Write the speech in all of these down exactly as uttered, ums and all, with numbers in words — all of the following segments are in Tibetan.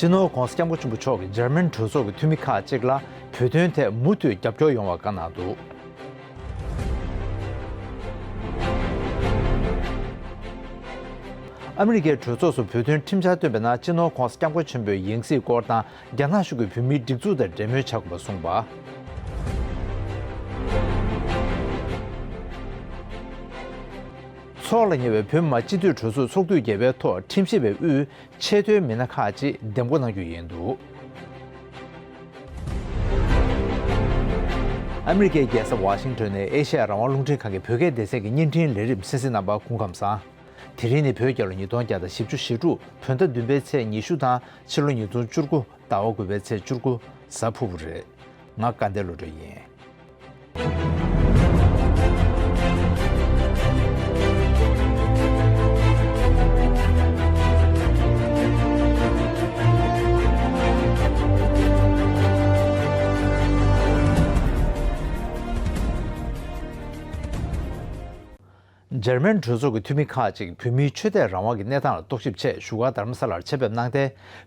སྤྱི་ནོར་༧གོང་ས་༧སྐྱབས་མགོན་ཆེན་པོ་མཆོག་གིས་འཇར་མན་གྲོས་ཚོགས་ཀྱི་འཐུས་མི་ཁག་ཅིག་ལ་བོད་དོན་ཐད་མུ་མཐུད་རྒྱབ་སྐྱོར་ཡོང་བར་བཀའ་གནང་འདུག་ཨ་མི་རི་ཀའི་གྲོས་ཚོགས་སུ་བོད་དོན་ཁྲིམས་འཆར་བཏོན་པའི་ནང་སྤྱི་ནོར་༧གོང་ས་༧སྐྱབས་མགོན་ཆེན་པོའི་ཡང་སྲིད་སྐོར་དང་རྒྱ་ནག་གཞུང་གིས་བོད་མིའི་སྒྲིག་འཛུགས་དང་འབྲེལ་མོལ་བྱ་དགོས་པ་གསུངས་པ། ཚོགས་ལ་ཉེ་བའི་བོད་མི་མང་སྤྱི་འཐུས་གྲོས་ཚོགས་ཚོགས་དུས་བརྒྱད་པའི་ཐོག་ཁྲིམས་ཞིབ་པའི་དབུས་ཆེས་མཐོའི་མི་སྣ་ཁག་ཅིག་འདེམས་བསྐོ་གནང་རྒྱུ་ཡིན་འདུག་ཨ་མི་རི་ཀའི་རྒྱལ་ས་ཝ་ཤིང་ཊོན་ནས་ཨེ་ཤ་ཡ་རང་དབང་རླུང་འཕྲིན་ཁང་གི་བོད་སྐད་སྡེ་ཚན་གྱི་བརྙན་འཕྲིན་ལས་རིམ་གསན་གཟིགས་གནང་བར་སྐུ་ཁམས་བཟང་། དེ་རིང་ནི་བོད་རྒྱལ་ལོ་ཉིས་སྟོང་བརྒྱ་དང་བཞི་བཅུ་ཞེ་དྲུག་བོད་ཟླ་བདུན་པའི་ཚེས་ཉི་ཤུ་དང་ཕྱི་ལོ་ཉིས་སྟོང་བཅུ་དགུ་ཟླ་བ་དགུ་པའི་ཚེས་བཅུ་དགུ་གཟའ་ཕུར་བུ་རེད། ང་དགའ་ལྡན་བློ་གྲོས་ཡིན། འཇར་མན་གྲོས་ཚོགས་ཀྱི་འཐུས་མི་ཁག་ཅིག་བོད་མིའི་ཆོས་དད་རང་དབང་གི་གནས་སྟངས་ལ་རྟོག་ཞིབ་ཆེད་བཞུགས་སྒར་རྡ་རམ་ས་ལར་ཆེད་ཕེབས་གནང་སྟེ།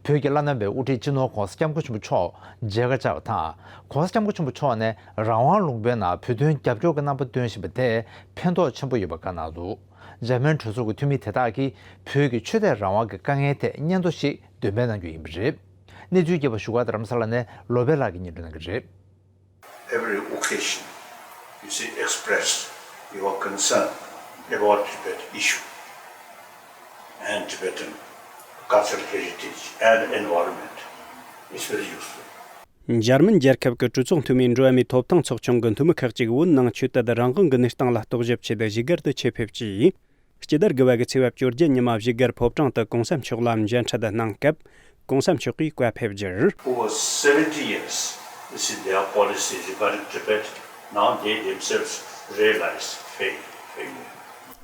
བོད་ཀྱི་བླ་ན་མེད་པའི་དབུ་ཁྲིད་སྤྱི་ནོར་༧གོང་ས་༧སྐྱབས་མགོན་ཆེན་པོ་མཆོག་མཇལ་ཁ་བཅར་བ་དང་། ༧གོང་ས་༧སྐྱབས་མགོན་ཆེན་པོ་མཆོག་ནས་རང་དབང་ལུང་པའི་ནང་བོད་དོན་རྒྱབ་སྐྱོར་གྱི་རྣམ་པ་སྟོན་བཞིན་པ་དེས་ཕན་ཐོགས་ཆེན་པོ་ཡོད་པ་བཀའ་གནང་འདུག་འཇར་མན་གྲོས་ཚོགས་ཀྱི་འཐུས་མི་དེ་དག་གིས་བོད་ཀྱི་ཆོས་དད་རང་དབང་གི་དཀའ་ངལ་ཐད་སྙན་ཐོ་ཞིག་འདོན་སྤེལ་གནང་རྒྱུ་ཡིན་པ་རེད། གནས་ཚུལ་རྒྱས་པ་བཞུགས་སྒར་རྡ་རམ་ས་ལ་ནས་བློ་བྷེ་ལགས་ཀྱིས་སྙན་སྒྲོན་གནང་གི་རེད། Every occasion you see express your concern about Tibet issue and Tibetan cultural heritage and environment is very useful. འཇར་མན་རྒྱལ་ཁབ་ཀྱི་གྲོས་ཚོགས་འཐུས་མིའི་འགྲོ་བ་མིའི་ཐོབ་ཐང་ཚོགས་ཆུང་གི་འཐུས་མི་ཁག་ཅིག་བོད་ནང་ཆོས་དད་རང་དབང་གི་གནས་སྟངས་ལ་རྟོག་ཞིབ་ཆེད་བཞུགས་སྒར་དུ་ཆེད་ཕེབས་ཀྱིས། སྤྱི་ཟླ་དགུ་པ་གི་ཚེས་པ་བཅོ་བརྒྱད་ཉི་མ་བཞུགས་སྒར་ཕོ་བྲང་དུ་གོང་ས་མཆོག་ལ་མཇལ་འཕྲད་གནང་སྐབས། གོང་ས་མཆོག་གིས་བཀའ་ཕེབས་རྒྱུར། Over seventy years, you see, their policy regarding Tibet, now they themselves realize fail, failure.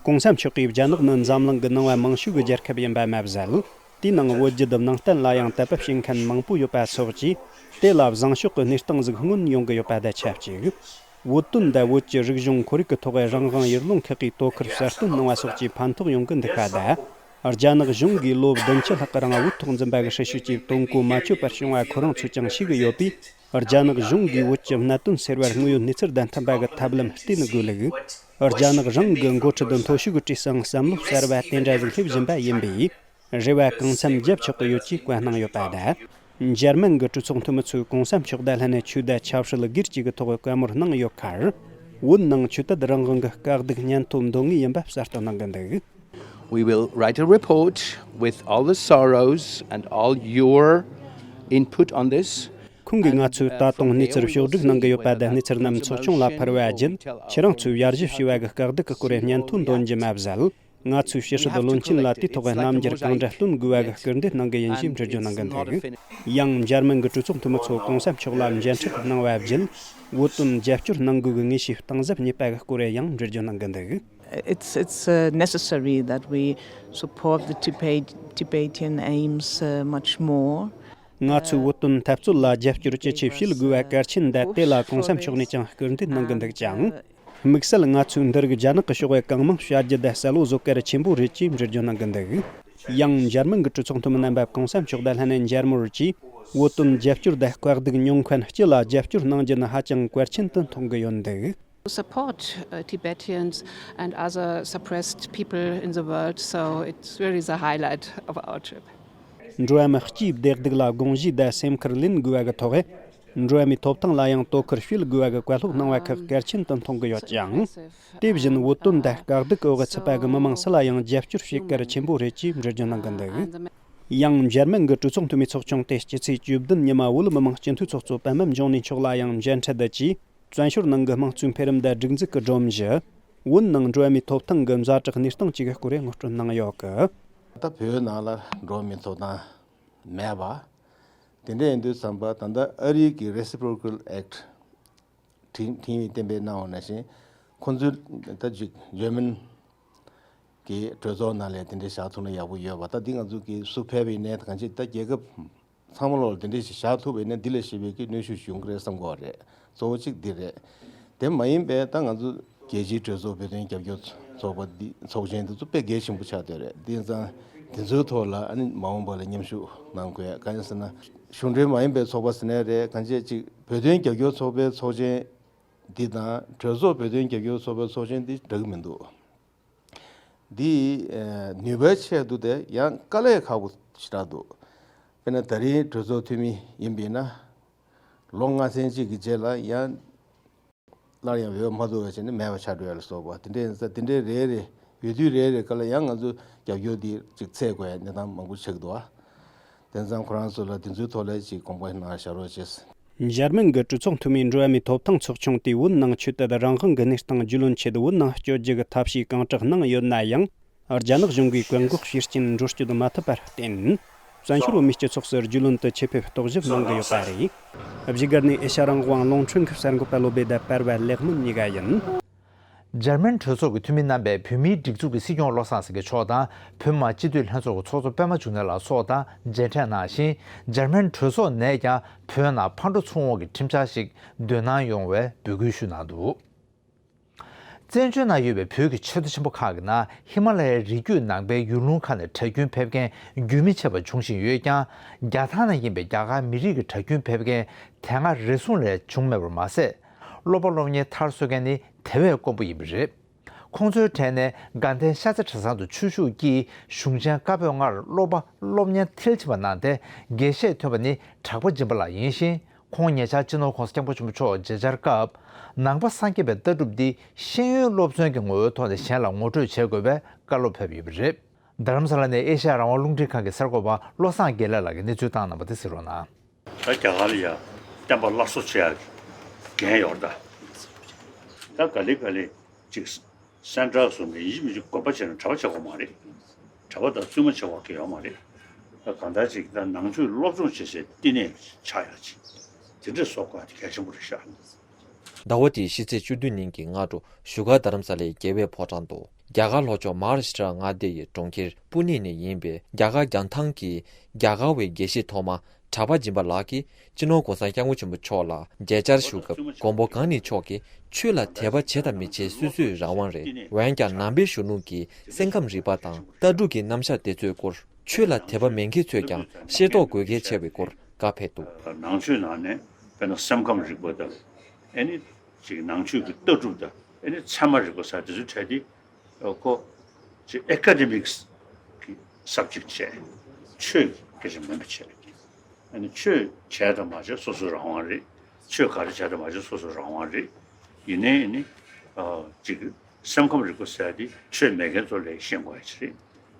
གོང་ས་མཆོག་གིས་རྒྱ་ནག་ནི་འཛམ་གླིང་གི་ནང་པ་མང་ཤོས་ཀྱི་རྒྱལ་ཁབ་ཡིན་པ་མ་ཟད། དེའི་ནང་བོད་བརྒྱུད་ནང་བསྟན་ལ་ཡང་དད་པ་བྱེད་མཁན་མང་པོ་ཡོད་པ་སོགས་ཀྱིས། དེ་ལ་བཟང་ཕྱོགས་ཀྱི་གནས་སྟངས་ཟིག་མངོན་ཡོང་གི་ཡོད་པ་དང་ཆབས་ཅིག་བོད་དོན་དང་བོད་ཀྱི་རིག་གཞུང་ཁོར་ཡུག་གི་ཐོག་རང་དབང་ཡུལ་ལུང་ཁག་གིས་དོ་ཁུར་གསར་གཏོད་གནང་བ་སོགས་ཀྱི་ཕན་ཐོགས་ཡོང་གི་འདུག་པ་དང་། རྒྱ་ནག་གཞུང་གིས་ལོ་བདུན་ཅུ་ལྷག་གི་རིང་བོད་ཐོག་འཛིན་པ་གི་སྲི་ཞུ་གི་དོན་གོ་མ་ཆོད་པར་བྱུང་བ་ཁོ་རང་ཚོས་ཀྱང་ཤེས་གི་ཡོད་པས། རྒྱ་ནག་གཞུང་གིས་བོད་ཀྱི་གནད་དོན་སེལ་བར་དངོས་ཡོད་གནས་ཚུལ་བདེན་མཐུན་པ་གི་ཐབས་ལམ་བསྟེན་དགོས་ལུགས། རྒྱ་ནག་རང་གི་འགོ་ཁྲིད་མཐོ་ཤོས་ཀྱི་བྲིས་སང་བསམ་བློ་གསར་བ་དེ་འདྲ་ཟིག་སླེབས་བཞིན་པ་ཡིན་པས། རེ་བ་གང་འཚམ་རྒྱབ་ཆོག་གི་ཡོད་ཅེས་བཀའ་གནང་ཡོད་པ་དང་། འཇར་མན་གྱི་གྲོས་ཚོགས་འཐུས་མི་ཚོས་གོང་ས་མཆོག་དང་ལྷན་ནས་ཆོས་དད་ཆབ་སྲིད་སྒེར་གཅིག་གི་ཐོག་བཀའ་མོལ་གནང་ཡོད་ཁར། བོད་ནང་ཆོས་དད་རང་དབང་གི་དཀའ་སྡུག་སྙན་ཐོ་འདོན་ངེས་ཡིན་པ་གསལ་སྟོན་གནང་གི་འདུག We will write a report with all the sorrows and all your input on this. ཁོང་གིས་ང་ཚོས་ད་དུང་གནས་ཚུལ་ཕྱོགས་བསྒྲིགས་གནང་གི་ཡོད་པ་དང་གནས་ཚུལ་རྣམས་ཚོགས་ཆུང་ལ་ཕུལ་བ་བརྒྱུད་ཁྱེད་རང་ཚོས་ཡར་ཞུ་བྱས་པ་གི་དཀའ་སྡུག་གི་སྐོར་སྙན་ཐོ་འདོན་རྒྱུ་མ་ཟད། ང་ཚོས་ཕྱི་སྲིད་བློན་ཆེན་ལ་དེའི་ཐོག་རྣམ་འགྱུར་གང་འདྲ་སྟོན་དགོས་པ་གི་སྐུལ་འདེད་གནང་གི་ཡིན་ཞེས་འགྲེལ་བརྗོད་གནང་གི་འདུག་ཡང་འཇར་མན་གྱི་གྲོས་ཚོགས་འཐུས་མི་ཚོ་གོང་ས་མཆོག་ལ་མཇལ་འཕྲད་གནང་བ་བརྒྱུད། བོད་དོན་རྒྱབ་སྐྱོར་གནང་དགོས་ཀྱི་ངེས་ཤེས་གཏིང་ཟབ་རྙེད་པ་གི་སྐོར་ཡང་འགྲེལ་བརྗོད་གནང་གི་འདུག It's, it's uh, necessary that we support the Tibet, Tibetan aims uh, much more. ང་ཚོས་བོད་དོན་འཐབ་རྩོད་ལ་རྒྱབ་སྐྱོར་ཇེ་ཆེ་བྱེད་དགོས་པ་གལ་ཆེན་དང་། དེ་ལ་གོང་ས་མཆོག་ནས་ཀྱང་སྐུལ་འདེད་གནང་གི་འདུག་ཅིང་། དམིགས་བསལ་ང་ཚོས་འདི་རིགས་རྒྱ་ནག་གི་ཕྱོགས་བས་གང་མང་བྱ་རྒྱུ་དང་གསལ་བོ་བཟོ་གལ་ཆེན་པོ་རེད་ཅེས་འགྲེལ་བརྗོད་གནང་གི་འདུག་ཡང་འཇར་མན་གྱི་གྲོས་ཚོགས་འཐུས་མི་རྣམ་པ་གོང་ས་མཆོག་དང་ལྷན་ནས་མཇལ་མོལ་གྱིས། བོད་དོན་རྒྱབ་སྐྱོར་དང་དཀའ་སྡུག་མྱོང་མཁན་སྤྱི་ལ་རྒྱབ་སྐྱོར་གནང་རྒྱུ་ནི་ཧ་ཅང་གལ་ཆེན་དུ་མཐོང་གི་ཡོད་འདུག To support uh, Tibetans and other suppressed people in the world, so it's really the highlight of our trip. འགྲོ་བ་མི་སྤྱིའི་བདེ་སྡུག་ལ་དགོངས་གཞི་དང་སེམས་ཁུར་ལེན་དགོས་པ་གི་ཐོག་འགྲོ་བ་མིའི་ཐོབ་ཐང་ལ་ཡང་དོ་ཁུར་བྱེད་དགོས་པ་གི་བཀའ་སློབ་གནང་བ་ཁག་གལ་ཆེན་དུ་མཐོང་གི་ཡོད་ཅིང་། དེ་བཞིན་བོད་དོན་དང་དཀའ་སྡུག་གི་འོག་ཚུད་པ་གི་མི་མང་སུ་ལ་ཡང་རྒྱབ་སྐྱོར་བྱེད་གལ་ཆེན་པོ་རེད་ཅེས་འགྲེལ་བརྗོད་གནང་གི་འདུག་ཡང་འཇར་མན་གྱི་གྲོས་ཚོགས་འཐུས་མི་ཚོགས་ཆུང་དེ་སྤྱི་ཚེས་བཅུ་བདུན་ཉི་མ་བོད་མི་མང་སྤྱི་འཐུས་ཚོགས་གཙོ་པད་མ་འབྱུང་གནས་མཆོག་ལ་ཡང་མཇལ་འཕྲད་དུ་བཅས། བཙན་བྱོལ་ནང་གི་དམངས་གཙོའི་འཕེལ་རིམ་དང་སྒྲིག་འཛུགས་ཀྱི་སྒྲོམ་གཞི། བོད་ནང་འགྲོ་བ་མིའི་ཐོབ་ཐང་གི་ཛ་དྲག་གནས་སྟངས་བཅས་ཀྱི་སྐོར་ངོ་སྤྲོད་གནང་ཡོད་གི། ད་བོད་ནང་ལ་འགྲོ་བ་མིའི་ཐོབ་ཐང་མེད་པ། དེ་འདྲ་ཡིན་དུས་ཙམ་པ་ད་ལྟ་ཨ་རིའི་གི་Reciprocal Act དྲི་དྲིན་ཡིས་གཏན་འབེབས་གནང་བ་ནང་བཞིན། ཁོ་ཚོའི་ད་ཅིག་འཇར་མན་གྱི་གྲོས་ཚོགས་ནང་ལ་དེ་འདྲ་བཞག་ཐུབ་ན་ཡག་པོ་ཡོད་པ། ད་འདི་ང་ཚོ་གི་སུ་ཕེབས་པ་ཡིན་ནའི་གང་ཅི་ད་རྒྱལ་ཁབ་ཚང་མ་ལོག་ལ་དེ་འདྲ་ཞིག་བཞག་ཐུབ་པ་ཡིན་ན་འདི་ལས་ཞེ་པོའི་གི་གནོན་ཤུགས་ཡོང་གི་རེད་བསམ་གི་རེད། གཙོ་བོ་གཅིག་འདི་རེད། དེ་མ་ཡིན་པའི་ད་ང་ཚོ་རྒྱལ་སྤྱིའི་གྲོས་ཚོགས་བོད་དོན་རྒྱབ་སྐྱོར་ ཚོགས་པ་འདི་ཚོགས་ཆེན་འདི་ཚོ་དཔེ་གལ་ཆེན་པོ་ཆགས་བསྡད་རེད། དེ་ཙང་དེ་ཚོའི་ཐོག་ལ་ཨ་ནི་མ་འོངས་པ་ལ་མཉམ་ཞུགས་གནང་དགོས། གང་ཡིན་ཟེར་ན་གཞུང་འབྲེལ་མ་ཡིན་པའི་ཚོགས་པ་ཟེར་ནའི་རེད། གང་ཅི་ཅིག་བོད་དོན་རྒྱབ་སྐྱོར་ཚོགས་པའི་ཚོགས་ཆེན་འདི་དང་གྲོས་ཚོགས་བོད་དོན་རྒྱབ་སྐྱོར་ཚོགས་པའི་ཚོགས་ཆེན་འདི་འདྲ་གི་མི་འདུག། འདི་ནུས་པའི་ཆེད་དུ་དེ་ཡང་དཀའ་ལས་ཁག་པོ་ཞེ་དྲག་འདུག། དཔེར་ན་ད་རིང་གྲོས་ཚོགས་འཐུས་མི་ཡིན་པ་ཡིན་ན་ལོ་ལྔ་ཚན་གཅིག་གི་རྗེས་ལ་ཡང་སླར་ཡང་འོས་མ་བསྡུ་བ་བྱས་ནས་མེད་པ་ཆགས་འགྲོ་ཡ་ལ་སོགས་པ་དེ་འདྲའི་ཡིན་ཙང་དེ་འདྲའི་རེ་རེ་འོས་བསྡུ་རེ་རེ་སྐབས་ལ་ཡང་ང་ཚོ་རྒྱབ་སྐྱོར་འདི་ཅིག་འཚོལ་དགོས་ཡ་གནས་སྟངས་མང་པོ་ཆགས་འདུག་ཨ། དེ་ཙང་ཁོ་རང་ཚོ་ལ་དེ་ཚོའི་ཐོག་ལ་ཅིག་དགོངས་པ་གནང་བཞག་རོགས་བྱེད། འཇར་མན་གྱི་གྲོས་ཚོགས་འཐུས་མིའི་འགྲོ་བ་མིའི་ཐོབ་ཐང་ཚོགས་ཆུང་དེས་བོད་ནང་ཆོས་དད་རང་དབང་གི་གནས་སྟངས་རྒྱུས་ལོན་ཆེད་བོད་ནང་བསྐྱོད་རྒྱུ་གི་ཐབས་ཤེས་གང་དྲག་གནང་ཡོད་ན་ཡང་། རྒྱ་ནག་གཞུང་གིས་བཀག་འགོག་བྱེད་རྐྱེན་འགྲོ་སྐྱོད་མ་ཐུབ་པར་བརྟེན། བཙན་བྱོལ་བོད་མིའི་སྤྱི་ཚོགས་སུ་རྒྱུས་ལོན་དུ་ཆེད་ཕེབས་རྟོག་ཞིབ་གནང་གི་ཡོད་པ་རེད། བཞུགས་སྒར་ནས་ཨེ་ཤ་རང་དབང་རླུང་འཕྲིན་གྱི་གསར་འགོད་པ་བློ་བདེ་དང་པར་བ་ལེགས་སྨོན་གཉིས་ཀ་ཡིན། འཇར་མན་གྲོས་ཚོགས་ཀྱི་འཐུས་མི་རྣམ་པས་བོད་མིའི་སྒྲིག་འཛུགས་ཀྱི་སྲིད་སྐྱོང་བློ་བཟང་སེང་གེ་མཆོག་དང་བོད་མི་མང་སྤྱི་འཐུས་ལྷན་ཚོགས་ཀྱི་ཚོགས་གཙོ་པད་མ་འབྱུང་གནས་ལགས་སོགས་དང་མཇལ་འཕྲད་གནང་ཞིང་། འཇར་མན་གྲོས་ཚོགས་ནས་ཀྱང་བོད་ནང་ཕར་འགྲོ་ཚུར་འོང་གི་ཁྲིམས་འཆར་ཞིག་འདོན་གནང་ཡོང་བའི་འབོད་སྐུལ་ཞུས་གནང་འདུག། བཙན་བྱོལ་ནང་ཡོད་པའི་བོད་ཀྱི་ཆེས་མཐོ་ཆེན་པོ་ཁག་གི་ནང་ཧི་མ་ལ་ཡའི་རི་རྒྱུད་ནང་པའི་ཡུལ་ལུང་ཁག་ནས་གྲྭ་རྒྱུན་ཕེབས་མཁན་རྒྱུན་མི་ཆད་པ་འབྱུང་བཞིན་ཡོད་ཀྱང་། རྒྱ་ཐང་ནང་ཡིན་པའི་རྒྱ་གར་མི་རིགས་ཀྱི་གྲྭ་རྒྱུན་ཕེབས་མཁན་དེ་སྔ་རེ་ཟུང་ལས་བྱུང་མེད་པར་མ་ཟད། སློབ་པ་སློབ་གཉེར་མཐར་སོན་མཁན་ནི་དེ་བས་དཀོན་པོ་ཡིན་པ་རེད། ཁོང་ཚོའི་གྲས་ནས་དགའ་ལྡན་ཤར་རྩེ་གྲྭ་ཚང་དུ་ཆོས་ཞུགས་ཀྱིས་གཞུང་ཆེན་བཀའ་པོད་ལྔར་སློབ་པ་སློབ་གཉེར་མཐིལ་ཕྱིན་པ་གནང་སྟེ་དགེ་བཤེས་ཐོན་པ་ནི་གྲགས་པ་སྦྱིན་པ་ལགས་ཡིན་ཞིང་། ཁོང་ཉེ་ཆར་སྤྱི་ནོར་ྋགོང་ས་ྋསྐྱབས་མགོན་ཆེན་པོ་མཆོག་མཇལ་བཅར་སྐབས། ནང་པ་སངས་རྒྱས་པའི་ལྟ་གྲུབ་འདི་ཤེས་ཡོན་སློབ་ཚན་གྱི་ངོ་བོའི་ཐོག་ནས་གཞན་ལ་ངོ་སྤྲོད་བྱེད་དགོས་པའི་བཀའ་སློབ་ཕེབས་ཡོད་པ་རེད། རྡ་རམ་ས་ལ་ནས་ཨེ་ཤ་ཡ་རང་དབང་རླུང་འཕྲིན་ཁང་གི་གསར་འགོད་པ་བློ་བཟང་དགེ་ལེགས་ལགས་ཀྱིས་གནས་ཚུལ་བཏང་གནང་བ་དེ་གཟིགས་རོགས་གནང་། ད་རྒྱ་གར་ལ་ཡ་བསྟན་པ་སླར་གསོ་བྱེད་ཡག་གི་འགན་ཡོད་རེད་ད། ད་ག་ལེ་ག་ལེ་ཅིག་སེན་ཊར་བཟོ་མཁན་ཡིན་གཅིག་མིན་གཅིག་དགོན་པ་བྱས་ན་གྲྭ་པ་བྱེད་དགོས་མ་རེད། གྲྭ་པ་དང་བཙུན་མ་བྱེད་དགོས་ཀྱི་ཡོད་མ་རེད། ད་གང་ལྟར་ཅིག་ད་ནང་ཆོས་སློབ་སྦྱོང་བྱེད་སའི་བསྟི་གནས་ཆགས་ཡག་ཅིག་དེ་འདྲ་བཟོ་དགོས་ཡག་དེ་གལ་ཆེན་པོ་རེད་ཤག། ཟླ་བ་འདིའི་ཕྱི་ཚེས་བཅུ་བདུན་ཉིན་གྱི་སྔ་དྲོ་བཞུགས་སྒར་རྡ་རམ་ས་ལའི་རྒྱལ་བའི་ཕོ་བྲང་དུ་རྒྱ་གར་ལྷོ་ཕྱོགས་མ་ཧཱ་རཱ་ཤི་ཏྲ་མངའ་སྡེ་ཡི་གྲོང་ཁྱེར་པུ་ནེ་ནས་ཡིན་པའི་རྒྱ་གར་རྒྱང་ཐང་གི་རྒྱ་གར་བའི་དགེ་བཤེས་ཐོག་མ་གྲགས་པ་སྦྱིན་པ་ལགས་ཀྱིས་སྤྱི་ནོར་༧གོང་ས་༧སྐྱབས་མགོན་ཆེན་པོ་མཆོག་ལ་མཇལ་བཅར་ཞུ་སྐབས་མགོན་པོ་གང་ཉིད་མཆོག་གིས་ཆོས་ལ་དད་པ་བྱེད་དང་མི་བྱེད་སོ་སོའི་རང་དབང་རེད། འོན་ཀྱང་ནང་པའི་གཞོན་ནུ་གིས་སེམས་ཁམས་རིག་པ་དང་ལྟ་གྲུབ་ཀྱི་རྣམ་གཞག་དེ་ཚོའི་སྐོར་ཆོས་ལ་དད་པ་མེད་མཁན་ཚོས་ཀྱང་ཤེས་རྟོགས་དགོས་གལ་ཆེ་བའི་སྐོར་བཀའ་ཕེབས་འདུག། ནང་ཆོས་ནང་ནས་དཔེར་ན་སེམས་ཁམས་རིག་པ་དང་ཨེ་ནི་ཅིག་ནང་ཆོས་ཀྱི་ལྟ་གྲུབ་དང་ཨེ་ནི་ཚད་མ་རིག་པ་ཟེར་དེ་ཚོའི་གྲས་དེ་ཁོ་ཅིག་ཨེ་ཀ་ཌེ་མིག་གི་སབ་ཇེག་བྱས། ཆོས་ཀྱི་སྐད་ཆ་མིན་པ་བྱས། ཨ་ནི་ཆོས་བྱས་དང་མ་བྱས་སོ་སོའི་རང་དབང་རེད། ཆོས་ག་རེ་བྱས་དང་མ་བྱས་སོ་སོའི་རང་དབང་རེད། ཡིན་ནའི་ཨ་ནི་ཅིག་སེམས་ཁམས་རིག་པ་ཟེར་དེ་ཆོས་མེད་མཁན་ཚོ་ལ་ཤེས་དགོས་ཡ་ཅིག་རེད།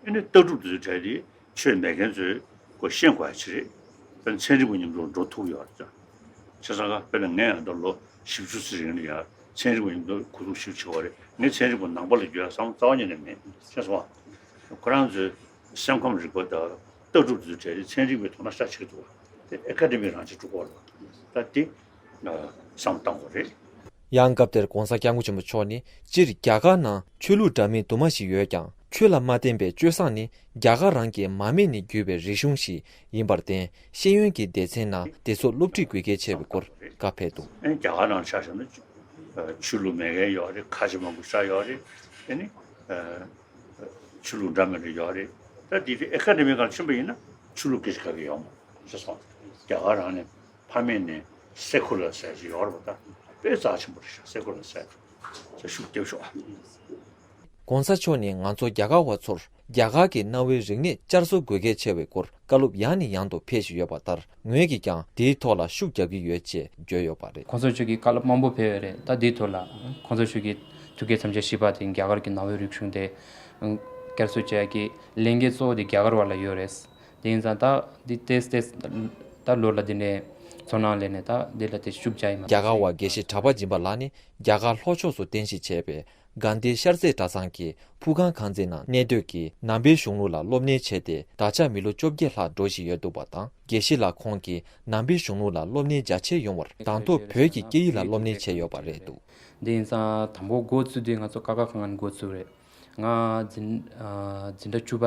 ཨ་ནི་ལྟ་གྲུབ་དེ་ཚོའི་གྲས་དེ་ཆོས་མེད་མཁན་ཚོས་ཁོ་ཤེས་དགོས་ཡ་ཅིག་རེད། དཔེར་ན་ཚན་རིག་པ་མཉམ་དུ་འགྲོ་ཐུབ་ཡོད་རེད། བྱས་ཙང་ཀ་དཔེར་ན་ངས་ཡང་ད་ལོ་བཞི་བཅུ་ཙམ་རིང་ལ་ཡང་ཚན་རིག་པ་མཉམ་དུ་གོ་བསྡུར་ཞིབ་བྱེད་པ་རེད། ངས་ཚན་རིག་པ་ནང་པ་ལ་འགྱུར་ཡ་བསམ་བློ་རྩ་བ་ཉིད་ནས་མེད། ཤེས་སོང་ཨ། ཁོ་རང་ཚོའི་སེམས་ཁམས་རིག་པ་དང་ལྟ་གྲུབ་དེ་ཚོའི་གྲས་དེ་ཚན་རིག་པའི་ཐོག་ན་ཤ་ཆེ་འདུག་བ། དེ་ཨེ་ཀ་ཌེ་མི་རང་ཆས་འགྲོ་གི་རེད། ད་དེ་བསམ་བློ་གཏང་དགོས་རེད། ཡང་སྐབས་དེར་༧གོང་ས་༧སྐྱབས་མགོན་ཆེན་པོ་མཆོག་ནི་སྤྱིར་རྒྱ་གར་ནང་ཆོས་ལུགས་འདྲ་མིན་དུ་མ་ཞིག་ཡོད་ཀྱང་ཆོས་ལ་མ་བརྟེན་པའི་སྤྱོད་བཟང་ནི་རྒྱ་གར་རང་གི་མ་སྨད་ནས་བརྒྱུད་པའི་རིག་གཞུང་ཞིག་ཡིན་པར་བརྟེན་ཤེས་ཡོན་གྱི་སྡེ་ཚན་ནང་དེ་ཚོ་སློབ་ཁྲིད་དགོས་གལ་ཆེ་བའི་སྐོར་བཀའ་ཕེབས་འདུག། ཨེ་རྒྱ་གར་ནང་ཆ་བཞག་ན་ཆོས་ལུགས་མེད་མཁན་ཡོད་རེད། ཁ་ཆེ་མང་པོ་ཤ་ཡོད་རེད། ཨེ་ནི་ཆོས་ལུགས་འདྲ་མིན་རེ་ཡོད་རེད། ད་འདི་དེ་ཨེ་ཀ་ཌེ་མི་སྒང་ཕྱིན་པ་ཡིན་ན་ཆོས་ལུགས་སྐད་ཆ་ག་གི་ཡོད་མ་རེད་སོང་། རྒྱ་གར་རང་ནས་ཕ་མེས་ནས་སེ་ཁུ་ལར་ཟེར་ཞིག་ཡོད་རེད་པ། ད་དཔེ་རྩ་ཆེན་པོ་རེད་ཤག། སེ་ཁུ་ལར་ཟེར་ཤུགས་རྒྱབ་ཤོག། ༸གོང་ས་མཆོག་ནས་ང་ཚོ་རྒྱ་གར་བ་ཚོར་རྒྱ་གར་གྱི་གནའ་བོའི་རིག་གནས་བསྐྱར་གསོ་དགོས་གལ་ཆེ་བའི་སྐོར་བཀའ་སློབ་ཡང་ནས་ཡང་དུ་ཕེབས་བཞིན་ཡོད་པ་ལྟར་ངོས་ཀྱིས་ཀྱང་དེའི་ཐོག་ལ་ཤུགས་རྒྱག་གི་ཡོད་ཅེས་བརྗོད་ཡོད་པ་རེད། ༸གོང་ས་མཆོག་གིས་བཀའ་སློབ་མང་པོ་ཕེབས་ཡོད་རེད། ད་དེའི་ཐོག་ལ་༸གོང་ས་མཆོག་གི་ཐུགས་བསྐྱེད་མཚམས་བཞག་བཞི་པ་དེ་རྒྱ་གར་གྱི་གནའ་བོའི་རིག་གཞུང་དེ་བསྐྱར་གསོ་བྱེད་ཡག་གི་ལས་འགན་གཙོ་བོ་དེ་རྒྱ་གར་བ་ལ་ཡོད་རེད། དེ་ཡིན་ཙང་ད་འདི་ཏོག་ཙམ་ཏོག་ཙམ་ད་ལོ་ལ་འདི་ནས་ཚོར་སྣང་སླེབས་ནས་ད་འདི་ལ་དེ་ཤུགས་རྒྱག་ཡིན་མ་རྒྱ་གར་བ་དགེ་བཤེས་གྲགས་པ་སྦྱིན་པ་ལགས་ནི་རྒྱ་གར་ལྷོ་ཕྱོགས་སུ་རྟེན་གཞི་བྱས་པའི་དགའ་ལྡན་ཤར་རྩེ་གྲྭ་ཚང་གི་ཕུ་ཁང་ཁང་བརྩེགས་ནང་གནས་སྡོད་ཀྱི་ནང་པའི་གཞུང་ལུགས་ལ་སློབ་གཉེར་བྱས་ཏེ་ད་ཆ་མི་ལོ་བཅོ་བརྒྱད་ལྷག་འགྲོ་བཞིན་ཡོད་འདུག་པ་དང་། དགེ་བཤེས་ལགས་ཁོང་གིས་ནང་པའི་གཞུང་ལུགས་ལ་སློབ་གཉེར་རྒྱ་ཆེ་ཡོང་བར་དང་ཐོག་བོད་ཀྱི་སྐད་ཡིག་ལ་སློབ་གཉེར་བྱས་ཡོད་པ་རེད་འདུག། འདི་ཡིན་ཙང་དང་པོ་འགོ་བཙུགས་དུས་ང་ཚོ་ཀ་ཁ་ག་ང་ནས་འགོ་བཙུགས་རེད། ང་འཛིན་ཨ་འཛིན་གྲྭ་བཅུ་པ་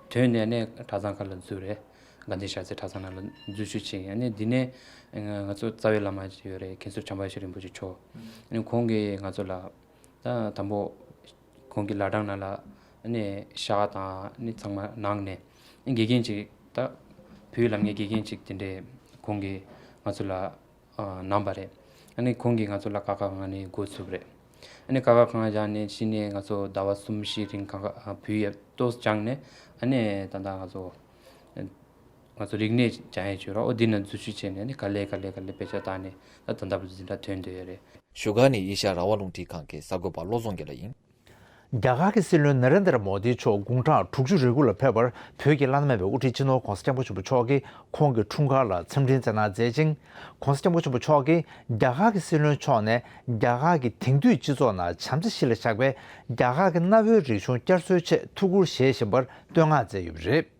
ཐོན་ནས་ནས་གྲྭ་ཚང་ཁག་ལ་འཛུལ་རེད། དགའ་ལྡན་ཤར་རྩེ་གྲྭ་ཚང་ནང་ལ་འཛུལ་ཞུགས་བྱས། ཨ་ནི་འདི་ནས་ང་ཚོ་རྩ་བའི་བླ་མ་ཅིག་ཡོད་རེད། མཁན་ཟུར་བྱམས་པ་ཡེ་ཤེས་རིན་པོ་ཆེ་མཆོག། ཨ་ནི་ཁོང་གིས་ང་ཚོ་ལ་ད་དང་པོ་ ཁོང་གི་བླ་བྲང་ནང་ལ་ཨ་ནི་ཤ་དང་ཨ་ནི་ཚང་མ་གནང་ནས། ཨ་ནི་དགེ་རྒན་ཅིག་ད་བོད་ཡིག་ལམ་ངའི་དགེ་རྒན་ཅིག་དེ་འདྲས་ཁོང་གིས་ང་ཚོ་ལ་ཨ་གནང་པ་རེད། ཨ་ནི་ཁོང་གིས་ང་ཚོ་ལ་ཀ་ཁ་ག་ང་ནས་འགོ་ཚུགས་པ་རེད། ཨ་ནི་ཀ་ཁ་ག་ང་སྦྱངས་ནས་གཞི་ནས་ང་ཚོ་ཟླ་བ་གསུམ་བཞི་རིང་ཀ་ཁ་བོད་ཡིག་ཏོག་ཙམ་སྦྱངས་ནས། ཨ་ནི་ད་ལྟ་ང་ཚོ་ང་ཚོ་རིག་གནས་སྦྱང་ཡས་བྱོས་ར། ཨོ་འདི་ན་འཛུལ་ཞུགས་བྱས་ནས་ནི་ག་ལེ་ག་ལེ་ག་ལེ་དཔེ་ཆ་བལྟས་ནས་ད་ད་ལྟ་བར་དུ་འཛིན་གྲྭ་ཐོན་བསྡད་ཡོད་རེད། བཞུགས་སྒར་ནས་ཨེ་ཤ་ཡ་རང་དབང་རླུང་འཕྲིན་ཁང་གི་གསར་འགོད་པ་བློ་བཟང་དགེ་ལགས་ཡིན། རྒྱ་གར་གྱི་སྲིད་བློན་ན་རེན་དྲ་མོ་དི་མཆོག་དགུང་གྲངས་དྲུག་ཅུ་རེ་དགུ་ལ་ཕེབས་པར་བོད་ཀྱི་བླ་ན་མེད་པའི་དབུ་ཁྲིད་སྤྱི་ནོར་༸གོང་ས་༸སྐྱབས་མགོན་ཆེན་པོ་མཆོག་གིས་ཁོང་གི་འཁྲུངས་སྐར་ལ་འཚམས་འཕྲིན་བསྩལ་གནང་མཛད་ཅིང་། ༸གོང་ས་༸སྐྱབས་མགོན་ཆེན་པོ་མཆོག་གིས་རྒྱ་གར་གྱི་སྲིད་བློན་མཆོག་ནས་རྒྱ་གར་གྱི་དེང་དུས་སྤྱི་ཚོགས་ནང་བྱམས་བརྩེ་གཞི་ལ་བཞག་པའི་རྒྱ་གར་གྱི་གནའ་བོའི་རིག་གཞུང་བསྐྱར་གསོའི་ཆེད་ཐུགས་ཁུར་བཞེས་བཞིན་པར་བསྟོད་བསྔགས་མཛད་ཡོད་པ་རེད།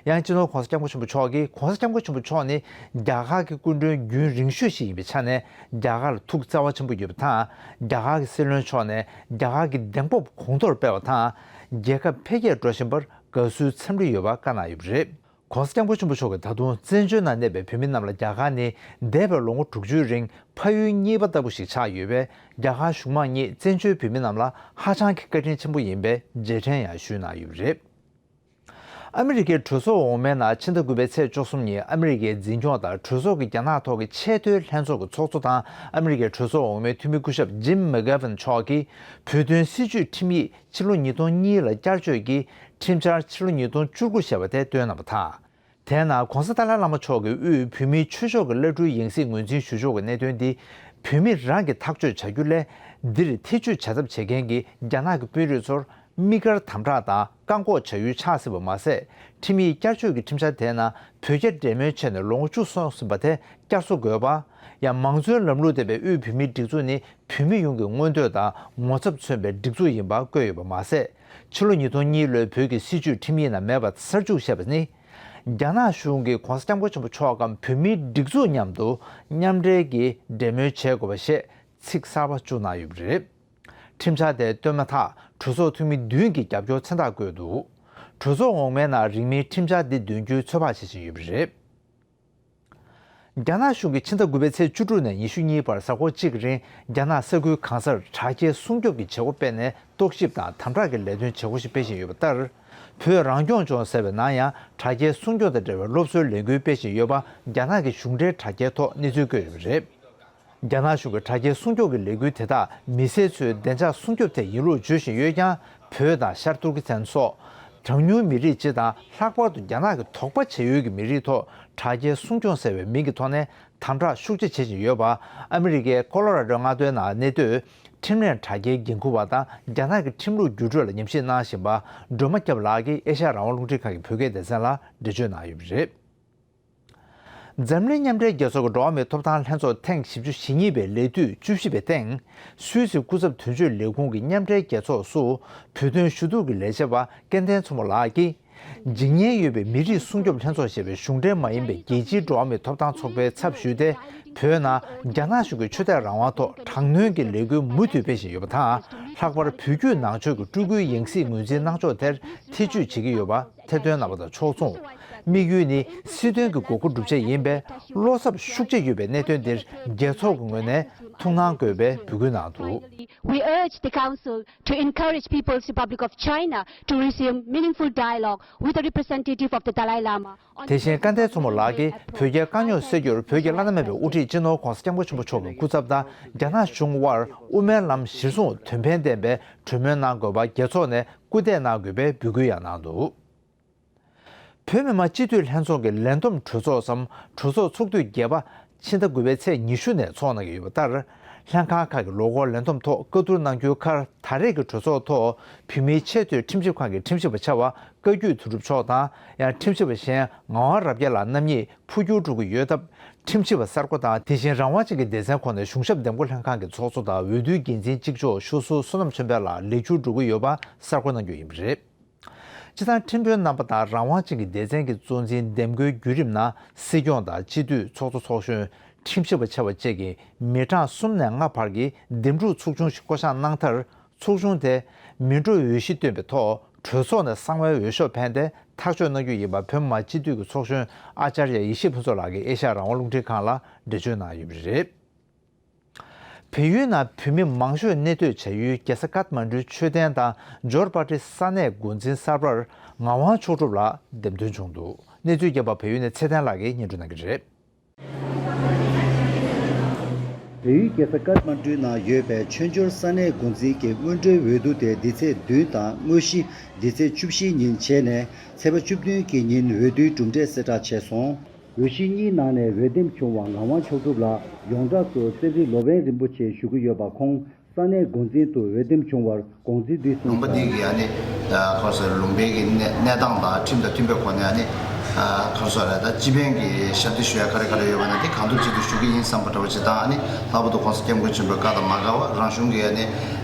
ཡང་སྤྱི་ནོར་༸གོང་ས་༸སྐྱབས་མགོན་ཆེན་པོ་མཆོག་གིས་༸གོང་ས་༸སྐྱབས་མགོན་ཆེན་པོ་མཆོག་ནི་རྒྱ་གར་གྱི་སྐུ་མགྲོན་རྒྱུན་རིང་ཤོས་ཤིག་ཡིན་པའི་ཆ་ནས་རྒྱ་གར་ལ་ཐུགས་བརྩེ་བ་ཆེན་པོ་ཡོད་པ་དང་། རྒྱ་གར་གྱི་སྲིད་བློན་མཆོག་ནས་རྒྱ་གར་གྱི་བདེན་པོབ་གོང་མཐོར་སྤེལ་བ་དང་། རྒྱལ་ཁབ་འཕེལ་རྒྱས་འགྲོ་བཞིན་པར་དགའ་བསུའི་འཚམས་འདྲི་ཡོད་པ་བཀའ་གནང་ཡོད་པ་རེད། ༸གོང་ས་༸སྐྱབས་མགོན་ཆེན་པོ་མཆོག་གིས་ད་དུང་བཙན་བྱོལ་ནང་གནས་པའི་བོད་མི་རྣམས་ལ་རྒྱ་གར་ནི་འདས་པའི་ལོ་ངོ་དྲུག་ཅུའི་རིང་ཕ་ཡུལ་གཉིས་པ་ལྟ་བུ་ཞིག་ཆགས་ཡོད་པས། རྒྱ་གར་གཞུང་མང་གཉིས་བཙན་བྱོལ་བོད་མི་རྣམས་ལ་ཧ་ཅང་གི་བཀའ་དྲིན་ཆེན་པོ་ཡིན་པའི་རྗེས་དྲན་ཡང་ཞུས་གནང་ཡོད་པ་རེད། ཨ་མི་རི་ཀའི་གྲོས་ཚོགས་འོག་མའི་ནང་ཕྱི་ཟླ་དགུ་པའི་ཚེས་བཅུ་གསུམ་ཉིན་ཨ་མི་རི་ཀའི་འཛིན་སྐྱོང་དང་གྲོས་ཚོགས་ཀྱི་རྒྱ་ནག་ཐོག་གི་ཆེས་མཐོའི་ལྷན་ཚོགས་ཀྱི་ཚོགས་གཙོ་དང་ཨ་མི་རི་ཀའི་གྲོས་ཚོགས་འོག་མའི་འཐུས་མི་སྐུ་ཞབས་ཇིམ་མེག་གྷེ་ཝན་མཆོག་གིས་བོད་དོན་སྲིད་བྱུས་ཁྲིམས་ཡིག་ཕྱི་ལོ་ཉིས་སྟོང་གཉིས་ལ་བསྐྱར་བཅོས་ཀྱི་ཁྲིམས་འཆར་ཕྱི་ལོ་ཉིས་སྟོང་བཅུ་དགུ་ཞེས་པ་དེ་བཏོན་གནང་བ་དང་། དེའི་ནང་༸གོང་ས་ཏཱ་ལའི་བླ་མ་མཆོག་གིས་དབུས་བོད་མིའི་ཆོས་ཕྱོགས་ཀྱི་བླ་སྤྲུལ་ཡང་སྲིད་ངོས་འཛིན་ཞུ་ཕྱོགས་ཀྱི་གནད་དོན་འདི་བོད་མི་རང་གིས་ཐག་གཅོད་བྱ་རྒྱུ་ལས། འདིར་ཐེ་བྱུས་བྱ་ཐབས་བྱེད་མཁན་གྱི་རྒྱ་ནག་གི་དཔོན་རིགས་ཚོར་དམིགས་བཀར་དམ་དྲག་དང་བཀག་འགོག་བྱ་ཡུལ་ཆགས་སྲིད་པ་མ་ཟད། ཁྲིམས་ཡིག་བསྐྱར་བཅོས་ཀྱི་ཁྲིམས་འཆར་དེའི་ནང་བོད་རྒྱ་འབྲེལ་མོལ་བྱས་ནས་ལོ་ངོ་བཅུ་སོང་ཟིན་པ་དེ་བསྐྱར་གསོ་དགོས་པ། ཡང་མང་གཙོའི་ལམ་ལུགས་ལྡན་པའི་དབུས་བོད་མིའི་སྒྲིག་འཛུགས་ནི་བོད་མི་ཡོངས་ཀྱི་མངོན་འདོད་དང་ངོ་ཚབ་མཚོན་པའི་སྒྲིག་འཛུགས་ཡིན་པ་བཀོད་ཡོད་པ་མ་ཟད། ཕྱི་ལོ་ཉིས་སྟོང་གཉིས་ལོའི་བོད་ཀྱི་སྲིད་བྱུས་ཁྲིམས་ཡིག་ནང་མེད་པ་གསར་འཇུག་བྱས་པ་ནི། རྒྱ་ནག་གཞུང་གིས་༸གོང་ས་༸སྐྱབས་མགོན་ཆེན་པོ་མཆོག་གམ་བོད་མིའི་སྒྲིག་འཛུགས་མཉམ་དུ་མཉམ་འབྲེལ་གྱིས་འབྲེལ་མོལ་བྱེད་དགོས་པ་ཞེས་ཚིག་གསར་པ་བཅུག་གནང་ཡོད་པ་རེད། ཁྲིམས་འཆར་དེ་བཏོན་མ་ཐག་གྲོས་ཚོགས་འཐུས་མི་བདུན་གྱིས་རྒྱབ་སྐྱོར་མཚན་རྟགས་བཀོད་འདུག་གྲོས་ཚོགས་འོག་མའི་ནང་རིང་མིན་ཁྲིམས་འཆར་འདི་འདོན་རྒྱུའི་ཚོད་དཔག་བྱེད་བཞིན་ཡོད་པ་རེད། རྒྱ་ནག་གཞུང་གིས་ཕྱི་ཟླ་དགུ་པའི་ཚེས་བཅུ་དྲུག་ནས་ཉི་ཤུ་གཉིས་བར་གཟའ་འཁོར་གཅིག་གི་རིང་རྒྱ་ནག་ས་ཁུལ་གང་སར་དྲག་རྐྱེན་སྲུང་སྐྱོབ་ཀྱི་བྱེད་སྒོ་སྤེལ་ནས་རྟོག་ཞིབ་དང་དམ་དྲག་གི་ལས་དོན་བྱེད་སྒོ་ཞིག་སྤེལ་བཞིན་ཡོད་པ་ལྟར། བོད་རང་སྐྱོང་ལྗོངས་ཟེར་བའི་ནང་ཡང་དྲག་རྐྱེན་སྲུང་སྐྱོབ་དང་འབྲེལ་བའི་སློབ་གསོའི་ལས་འགུལ་སྤེལ་བཞིན་ཡོད་པ་རྒྱ་ནག་གི་གཞུང་འབྲེལ་དྲ་རྒྱའི་ཐོག་གནས་ཚུལ་བཀོད་ཡོད་པ་རེད། རྒྱ་ནག་གཞུང་གི་དྲ་རྒྱའི་སྲུང་སྐྱོབ་ཀྱི་ལས་འགུལ་དེ་དག་མི་སེར་ཚོའི་བདེ་འཇགས་སྲུང་སྐྱོབ་ཐད་ཡིན་ལུགས་བརྗོད་བཞིན་ཡོད་ཀྱང་། བོད་དང་ཤར་ཏུར་ཀི་སི་ཐན་སོགས་གྲངས་ཉུང་མི་རིགས་སྤྱི་དང་ལྷག་པར་དུ་རྒྱ་ནག་གི་དོགས་པ་བྱེད་ཡུལ་གྱི་མི་རིགས་ཐོག་དྲ་རྒྱའི་སྲུང་སྐྱོང་ཟེར་བའི་མིང་གི་ཐོག་ནས་དམ་དྲག་ཤུགས་ཆེ་བྱེད་བཞིན་ཡོད་པ། ཨ་མི་རི་ཀའི་ཀོ་ལོ་ར་ཌོ་མངའ་སྡེའི་ནང་གནས་སྡོད་འཕྲིན་ལས་དྲ་རྒྱའི་འགན་འཁུར་བ་དང་རྒྱ་ནག་གི་ཁྲིམས་ལུགས་བརྒྱུད་སྤྲོད་ལ་ཉམས་ཞིབ་གནང་བཞིན་པ་སྒྲོལ་མ་སྐྱབས་ལགས་ཀྱིས་ཨེ་ཤ་ཡ་རང་དབང་རླུང་འཕྲིན་ཁང་གི་བོད་སྐད་སྡེ་ཚན་ལ་འགྲེལ་བརྗོད་གནང་ཡོད་པ་རེད། འཛམ་གླིང་མཉམ་འབྲེལ་རྒྱལ་ཚོགས་ཀྱི་འགྲོ་བ་མིའི་ཐོབ་ཐང་ལྷན་ཚོགས་ཐེངས་བཞི་བཅུ་ཞེ་གཉིས་པའི་ལས་དུས་བཅུ་བཞི་པའི་སྟེང་། སུད་སི་སྐུ་ཚབ་དོན་གཅོད་ལས་ཁུངས་ཀྱི་མཉམ་འབྲེལ་རྒྱལ་ཚོགས་སུ་བོད་དོན་ཞུ་གཏུག་གི་ལས་བྱེད་པ་སྐལ་ལྡན་མཚོ་མོ་ལགས་ཀྱིས། འཇིགས་ཉེན་ཡོད་པའི་མི་རིགས་སྲུང་སྐྱོབ་ལྷན་ཚོགས་ཞེས་པའི་གཞུང་འབྲེལ་མ་ཡིན་པའི་རྒྱལ་སྤྱིའི་འགྲོ་བ་མིའི་ཐོབ་ཐང་ཚོགས་པའི་ཚབ་ཞུས་ཏེ། བོད་ནང་རྒྱ་ནག་གཞུང་གིས་ཆོས་དད་རང་དབང་ཐོག་དྲག་གནོན་གྱི་ལས་འགུལ་མུ་མཐུད་སྤེལ་བཞིན་ཡོད་པ་དང་། ལྷག་པར་བོད་བརྒྱུད་ནང་ཆོས་ཀྱི་སྤྲུལ་སྐུའི་ཡང་སྲིད་ངོས་འཛིན་གནང་ཕྱོགས་དེར་ཐེ་བྱུས་བྱེད་ཀྱི་ཡོད་པ། ཐེར་འདོན་གནང་བ་དང་ཕྱོགས་མཚུངས། དམིགས་ཡུལ་ནི་སྲིད་དོན་གྱི་དགོས་མཁོ་སྒྲུབ་ཆེད་ཡིན་པས། བློ་འཚབ་ཤུགས་ཆེ་ཡོད་པའི་གནད་དོན་འདིར་རྒྱལ་ཚོགས་ཀྱི་ངོས་ནས་ཐུགས་སྣང་དགོས་པའི་འབོད་སྐུལ་གནང་འདུག། We urge the Council to encourage People's Republic of China to resume meaningful dialogue with the representative of the Dalai Lama on དེ་བཞིན་སྐལ་ལྡན་མཚོ་མོ་ལགས་ཀྱིས་བོད་རྒྱའི་དཀའ་རྙོག་སེལ་རྒྱུར་བོད་ཀྱི་བླ་ན་མེད་པའི་དབུ་ཁྲིད་སྤྱི་ནོར་༸གོང་ས་༸སྐྱབས་མགོན་ཆེན་པོ་མཆོག་གི་སྐུ་ཚབ་དང་རྒྱ་ནག་གཞུང་དབར་དབུ་མའི་ལམ་གཞིར་བཟུང་དོན་ཕན་ལྡན་པའི་གྲོས་མོལ་གནང་དགོས་པ་རྒྱལ་ཚོགས་ནས་སྐུལ་འདེད་གནང་དགོས་པའི་འབོད་སྐུལ་ཡང་གནང་འདུག། བོད་མི་མང་སྤྱི་འཐུས་ལྷན་ཚོགས་ཀྱི་ལས་བསྡོམས་གྲོས་ཚོགས་སམ་གྲོས་ཚོགས་ཚོགས་དུས་བརྒྱད་པ་ཕྱི་ཟླ་དགུ་པའི་ཚེས་ཉི་ཤུ་ནས་ཚོགས་གནང་གི་ཡོད་པ་ལྟར། ལྷན་ཁང་ཁག་གི་ལོ་འཁོར་ལས་བསྡོམས་ཐོག་བཀའ་བསྡུར་གནང་རྒྱུའི་ཁར་ད་རེས་ཀྱི་གྲོས་ཚོགས་ཐོག་བོད་མིའི་ཆེས་མཐོའི་ཁྲིམས་ཞིབ་ཁང་གི་ཁྲིམས་ཞིབ་པ་ཆེ་བ་བཀའ་བརྒྱུད་དོན་གྲུབ་མཆོག་དང་། ཡང་ཁྲིམས་ཞིབ་པ་གཞན་ངག་དབང་རབ་རྒྱས་ལགས་རྣམ་གཉིས་འཕོ་འགྱུར་འགྲོ་གི་ཡོད་སྟབས། ཁྲིམས་ཞིབ་པ་གསར་བསྐོ་དང་དེ་བཞིན་རང་དབང་ཅན་གྱི་སྡེ་ཚན་ཁོངས་ནས་གཞུང་ཞབས་འདེམས་བསྐོ་ལྷན་ཁང་གི་ཚོགས་གཙོ་དང་འོས་བསྡུའི་འགན་འཛིན་གཅིག་ལྕོགས་ཤོག་ཟུར་བསོད་ནམས་ཆོས་འཕེལ་ལགས་ལེགས་བསྒྱུར་འགྲོ་གི་ཡོད་པ་གསར་བསྐོ་གནང་རྒྱུ་ཡིན་པ་རེད། སྤྱི་བཏང་ཁྲིམས་དཔོན་རྣམ་པ་དང་རང་དབང་ཅན་གྱི་སྡེ་ཚན་གྱི་གཙོ་འཛིན་འདེམས་བསྐོའི་བརྒྱུད་རིམ་ནང་སྲིད་སྐྱོང་དང་སྤྱི་འཐུས་ཚོགས་གཙོ་ཚོགས་གཞོན། ཁྲིམས་ཞིབ་པ་ཆེ་བ་བཅས་ཀྱི་མི་གྲངས་གསུམ་ནས་ལྔ་བར་གྱི་འདེམས་སྒྲུག་ཚོགས་ཆུང་ཞིག་བསྐོ་གཞག་གནང་མཐར། ཚོགས་ཆུང་དེ་མི་འགྲོ་འོས་གཞི་བཏོན་པའི་ཐོག་གྲོས་ཚོགས་ནས་གསང་བའི་འོས་ཤོག་འཕེན་ཏེ་ཐག་གཅོད་གནང་རྒྱུ་ཡིན་པ་བོད་མི་མང་སྤྱི་འཐུས་ཀྱི་ཚོགས་གཞོན་ཨ་ཅར་ཡ་ཡེ་ཤེས་ཕུན་ཚོགས་ལགས་ཀྱིས་ཨེ་ཤ་ཡ་རང་དབང་རླུང་འཕྲིན་ཁང་ལ་འགྲེལ་བརྗོད་གནང་ཡོད་པ་རེད། བལ་ཡུལ་ནང་བོད་མི་མང་ཤོས་གནས་སྡོད་བྱ་ཡུལ་རྒྱལ་ས་ཀཏ་མན་གྲུའི་མཆོད་རྟེན་དང་ཇོར་པ་ཏི་ས་གནས་འགོ་འཛིན་གསར་པར་ངག་དབང་མཆོག་གྲུབ་ལགས་འདེམས་ཐོན་བྱུང་འདུག་གནས་ཚུལ་རྒྱས་པ་བལ་ཡུལ་ནས་ཚེ་བརྟན་ལགས་ཀྱིས་སྙན་སྒྲོན་གནང་གི་རེད། བལ་ཡུལ་རྒྱལ་ས་ཀཏ་མན་གྲུའི་ནང་ཡོད་པའི་མཆོད་འཇོར་ས་གནས་འགོ་འཛིན་གྱི་སྔོན་འགྲོའི་འོས་བསྡུ་དེ་འདི་ཚེས་བདུན་དང་དངོས་གཞི་འདི་ཚེས་བཅུ་བཞིའི་ཉིན་བྱས་ནས་ཚེས་པ་བཅུ་བདུན་གྱི་ཉིན་འོས་བསྡུའི་གྲུབ་འབྲས་གསལ་བསྒྲགས་བྱས་སོང་། འོས་གཞི་གཉིས་ནང་ནས་འོས་འདེམས་བྱུང་བ་ངག་དབང་མཆོག་གྲུབ་ལགས་ཡོངས་གྲགས་སུ་རྩེ་རིགས་ལོ་པཎ་རིན་པོ་ཆེ་ཞུ་གི་ཡོད་པ་ཁོང་ས་གནས་འགོ་འཛིན་དུ་འོས་འདེམས་བྱུང་བར་དགོངས་ཚུལ་འདི་གསུངས་ལུང་པ་འདི་སོང་། གི་ཨ་ནི་ཁོ་སོ་ལུང་པའི་གི་གནས་གནས་སྟངས་དང་ཁྲིམས་དང་མཐུན་པའི་སྒོ་ནས་ཨ་ནི་ཁོ་སོ་ར་ད་སྤྱི་ཕན་གི་ཞབས་ཕྱི་ཞུ་ཡ་ག་རེ་ག་རེ་ཡོད་པ་ན་དེ་གང་ཐུབ་ཅི་ཐུབ་ཞུ་གི་ཡིན་བསམ་པ་འདྲ་བོ་ཅིག་དང་ཨ་ནི་ལྷག་པར་དུ་༸གོང་ས་༸སྐྱབས་མགོན་ཆེན་པོའི་བཀའ་དང་མ་འགལ་བ་རང་གཞུང་གི་ཨ་ནི་